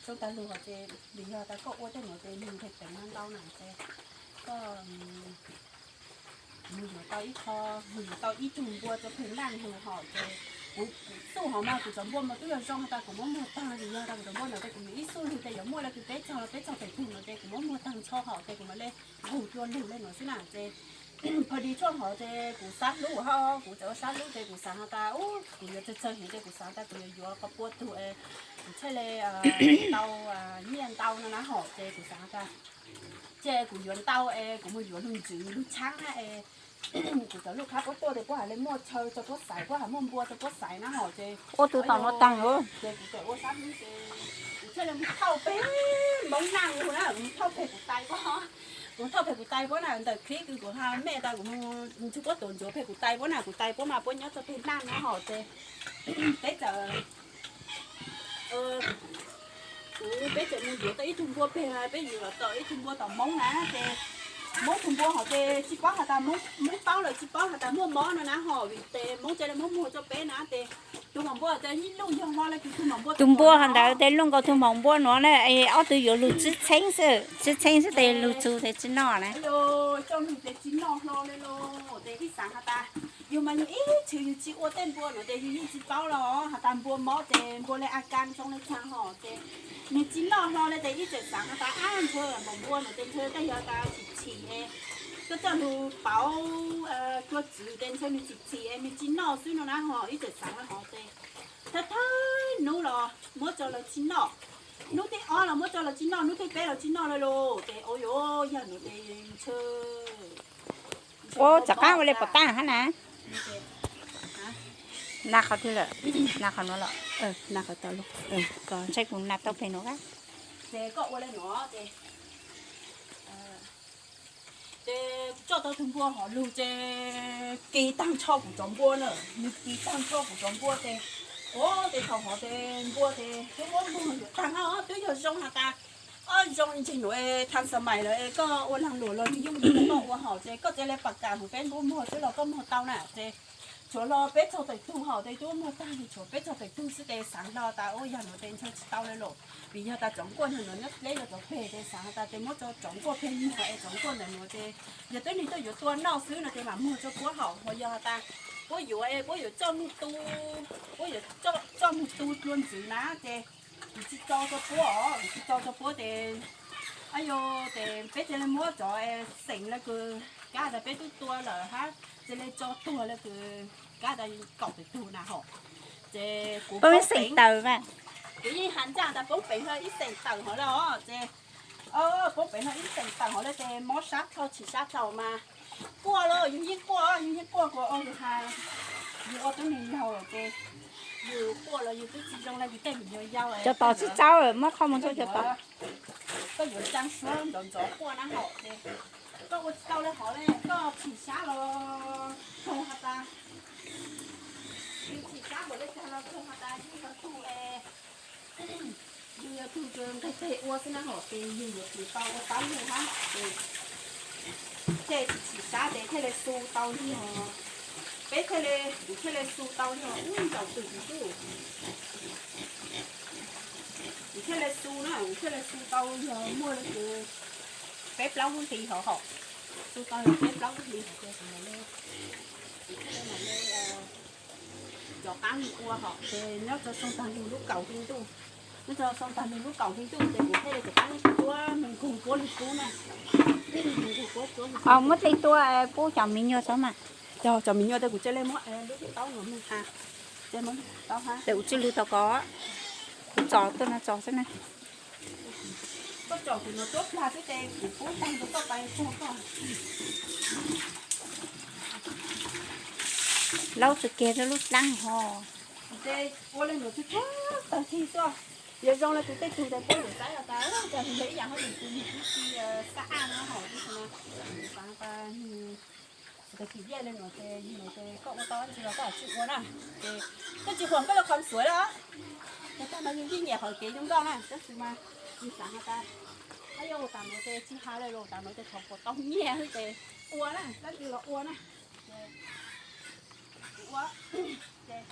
xyoo tag lug hov ces vim yog has tas koj ua tej nuav ces nwg nqe teev no ntau na ces, koj, nwg yuav tau ib qho, nwg yuav tau ib tug npua rua peg naj lug hos ces, kuv, kuv xub hov mas kuv cov npua mas tub yog zoo has tas kuv muab muag taag vim yog has tas kuv cov npua no ces kuv ib xub lug ces yuav muaj le kws peb caug, peb caug pem tug no ces kuv muab muag taag nrho hos ces kuv mam le lug dlua lug le nuav xwb na ces, pha di tshuaj hov ces kuv xav hlub hov, kuv txawm ua sab hlub ces kuv xaav has tas, kuv yuav txawg txawg heev ces kuv xaav tas kuv yuav yuav qhov pua tug es kuv thiaj le tau nyiaj ntau no na hos ces kuv xaav tas, ces kuv yuav ntau es kuv mus yuav lug ntsws lug tshaab na es, kuv cov lub qhab puab tuaj ces puab has le muaj chaw rua puab xaiv, puab has muaj npua rua puab xaiv na hos ces, ua tug tom no taag ces kuv txawm ua sab hlub ces kuv thiaj le mus thauj peg Moob Naj lug na, kuv mus thauj peg kuv tais puab, kuv thauj peg kuv tais puab na, ntawm clip kws kuv has mej tas kuv mus nrug puab tuav ntsuav peg kuv tais puab na, kuv tais puab mas puab nyob rua peg Naj na hos ces, peb txawm, kuv peb txawm mus yuav tau ib tug npua peg, peb yuav tau ib tug npua tom Moob na ces, Moob tug npua hov ces tsis paub has tas Moob, Moob paub lawm tsis paub has tas muaj mob no na hos vim tes Moob ca le muab muag rua peb na ces, tug maum npua ces ib luj yog hlo le kws tug maum npua, tug npua hov ntawd tes luj nkaus tug maum npua nuav na, ob tug yuav lug tsib txheeb xwb, tsib txheeb xwb tes lug txug tes tsis noj na. Coj lug tes tsis noj hlo le los ces ib xaav has tas, yug mas yug ib tshwm yug tsis ua tej npua no ces yug yeej tsis paub los has tas npua mob ces npua le a kas zoo le caag hos ces, nwg tsis noj hlo le tes ib txawm xaav has tas ab ntshe maum npua no ces ntshe tej yog tas tsis txhim es, koj coj lug pauv cua txwv tes ntshe nwg tsis txhim es nwg tsis noj xwb no na hos ib txawm xaav le hov ces, thawj thawj nub los muab rua lawv tsis noj, nub thib ob los muab rua lawv tsis noj, nub thib peb los tsis noj le los ces ua yuav yog nuav tes ntshe Ua, rov qaab ua le pov tag hab na. Na qhov twg lawm? Na qhov nuav los? Ntshai kuv na tau peg nuav. Ces koj ua le nuav ces, ces kuv coj tau tug npua hov lug ces kis taag nrho kuv cov npua na, nwg kis taag nrho kuv cov npua ces, ua ces thaum hov ces npua ces twb muab muag yuav taag os, twb yog zoo has tas, o zoo ntseeg nuav thaam xas mais lawm es koj ua laag luam los nwg yeej koj ua hov ces koj txawm le pam kam hov peb muab muag xwb los koj muag tau na ces, tshuav hlo peb txog tawm tug hov ces twb muab muag taag, tshuav peb txog tawm tug xwb ces xaav hlo tas ua yog nuav ces ntshe tsis tau le los, vim yog tas cov nkuaj nuav nyob dleb rau cov peg ces xaav tas ces muab rau cov nkuaj peg muag es cov nkuaj ntawm nuav ces yog twb nwg tuaj yuav tua noj xwb no ces mam muag rau puab hov, ho yog has tas puab yuav es puab yuav coj moog tu, puab yuav coj moog tu dlua ntxiv na ces kuv tsis tso rau puab os, kuv tsis tso rau puab ces, a yog ces peb thiaj li muab cov xeem le kws kab tas peb twb tua lawm hab thiaj li tso tuag le kws kab tas kaum tawm tug na hov. Ces kuv poob peev, kuv yeej has ncaj tas poob peev hlo ib xeem tawm hov le os ces, poob peev hlo ib xeem tawm hov le ces mob sab dlhau chim sab dlhau mas quaj los yug yeej quaj, yug yeej quaj kuas yug has, yug ua tub neeg laug ces yug quaj los yug twb tsis zoo le kws tej me nyuam yaus. Cov tom tsis tsaub, muab qhov muag rau cov tom. Koj yuav tsaa suab ntxov ntxov quaj na hov ces, koj ua tsis tau le hov le koj chim sab los txog has tas, yug chim sab npaum le caag los txog has tas yug yog tug, yug yog tug nqeg teg ua xwb na hov ces yug yuav tsum tau ua pab lug hab ces, thiaj tsis chim sab ces thiaj li xu tau yog, peb thiaj li, kuv thiaj li xu tau yog ub ntaus twm kuv xwb. Kuv thiaj li xu na, kuv thiaj li xu tau yog muaj le kws peb plaub lub hli hov hov, xu tau yog peb plaub lub hli hov ces kuv mam le, kuv thiaj li mam le rov qaab ua hov ces nyob rau xyoo tag lug lub kaum hli ntuj, nyob rau xyoo tag lug lub kaum hli ntuj ces kuv thiaj li rov qaab tuab moog nkaug puab lug pub na. Muab dlej tuab pub cov me nyuam xwb mas. Cov, cov me nyuam ces kuv ca le muab lub taub nuav moog has, ces kuv tsi lug tau kov, kuv tso tuaj no tso xwb na. Tsom kuv nuav tuab plag xwb ces kuv pub tag rau koj pais txog koj. Laub txug kiag rau lub dlaab ho. Ces ua le nuav txug tag tag tig xwb. Yog zoo le kuv tej tug tes puab yuav saib has tas, cas yog ib yaam hab yus tug yug tub si xab aj no hom tub si no. Xaav tas tag kis yaj le nuav ces yug nuav ces koj ua tau dlaab tsi los koj tsi ua na. Ces koj tsi huam koj le qhov xuav le os. Ces tag no yug yeej nyiam hawm kev zoo nkauj na, tab sis mas yug xaav has tas, hab yog ua tas nuav ces tsi has le los tas nuav ces thov puas tau nyiaj xwb ces ua na, dlaab tsi los ua na. Ces kuv ua, ces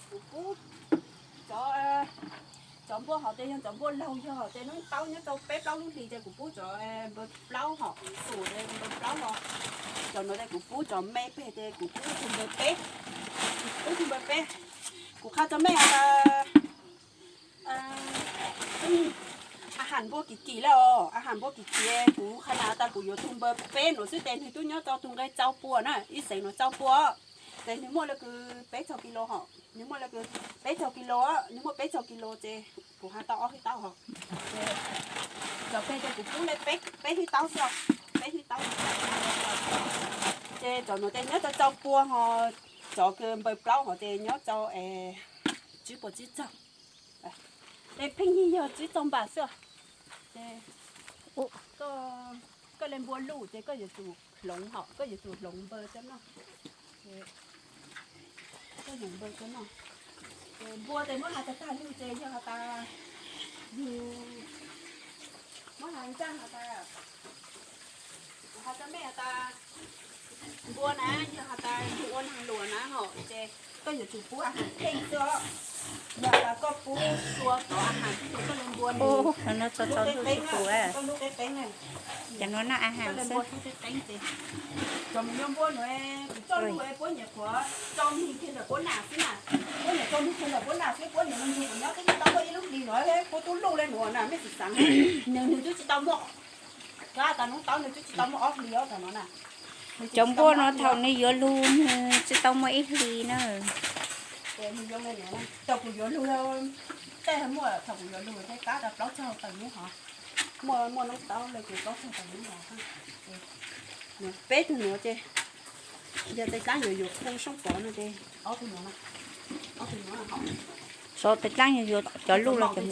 kuv pub cov, cov npua hov ces yog cov npua laug yog hov ces noob taub nyob rau peb plaub lub hlis ces kuv pub cov npawg plaub hom xum npawg plaub hov. Cov nuav ces kuv pub cov me peg ces kuv pub tug npawg peb, pub tug npawg peb. Kuv qha rau mej has tas, a ham npua kim kim le os, a ham npua kim kim, kuv qha tas kuv yuav tug npawg peb nuav xwb ces nwg tub nyob rau tug nqe tsau pua na, ib xeev nuav tsau pua. Ces nwg muaj le kws peb caug kis lus hom, nwg muaj le kws peb caug kis lus, nwg muaj peb caug kis lus ces kuv has tau ob hwj taub hov. Cov peg ces kuv pub le peb hwj taub xwb, peb hwj taub. Ces cov nuav ces nyob rau tsau pua hov, cov kws npawg plaub hov ces nyob rau tsib puas tsib caug. Ces pheej yig yog tsib caug npam xwb. Ces koj le npua luj ces koj yuav tsum hloov hom, koj yuav tsum hloov npawg cov noj. Koj hloov npawg cov noj. Ces npua ces muab has tag tag lug ces yog has tas, yug muab has ntsaj has tas, kuv has rau mej has tas, npua na yog has tas yug ua naag luam na hom ces koj yuav tsum pub a ham pheej xwb os. Yog has tas koj pub txhua txhua a ham xwb ces koj le npua nws lub qeb qeeb na, koj lub qeb qeeb na. Koj le npua lub qeb qeeb ces cov me nyuam npua nuav kuv coj lug puab nyuam qhuav tsau nws kiag ntawm puab nam xwb na. Puab nyuam tsau nws kiag ntawm puab nam xwb, puab nyuam nug kuv nyob twb tsis tau muaj ib lub hlis nuav, puab tub luj le nuav na mej tsis xaav. Nws, nws twb tsis tau muaj, kab tas noob taub nws twb tsis tau muaj ob hlis ob thaum no na. Cov npua nuav thaum nws yuav lug nws tsis tau muaj ib hlis na. Thaum kuv yuav lug, tej muaj thaum kuv yuav lug tej kab tas plaub caug tawm nub hov, muaj, muaj noob taub le kuv plaub caug tawm nub hov. Peb tug nuav ces yog tej dlaab yuav yuav khu soob pov no ces ob tug nuav, ob tug nuav hov. Sov tej dlaab yuav yuav cov luj los cov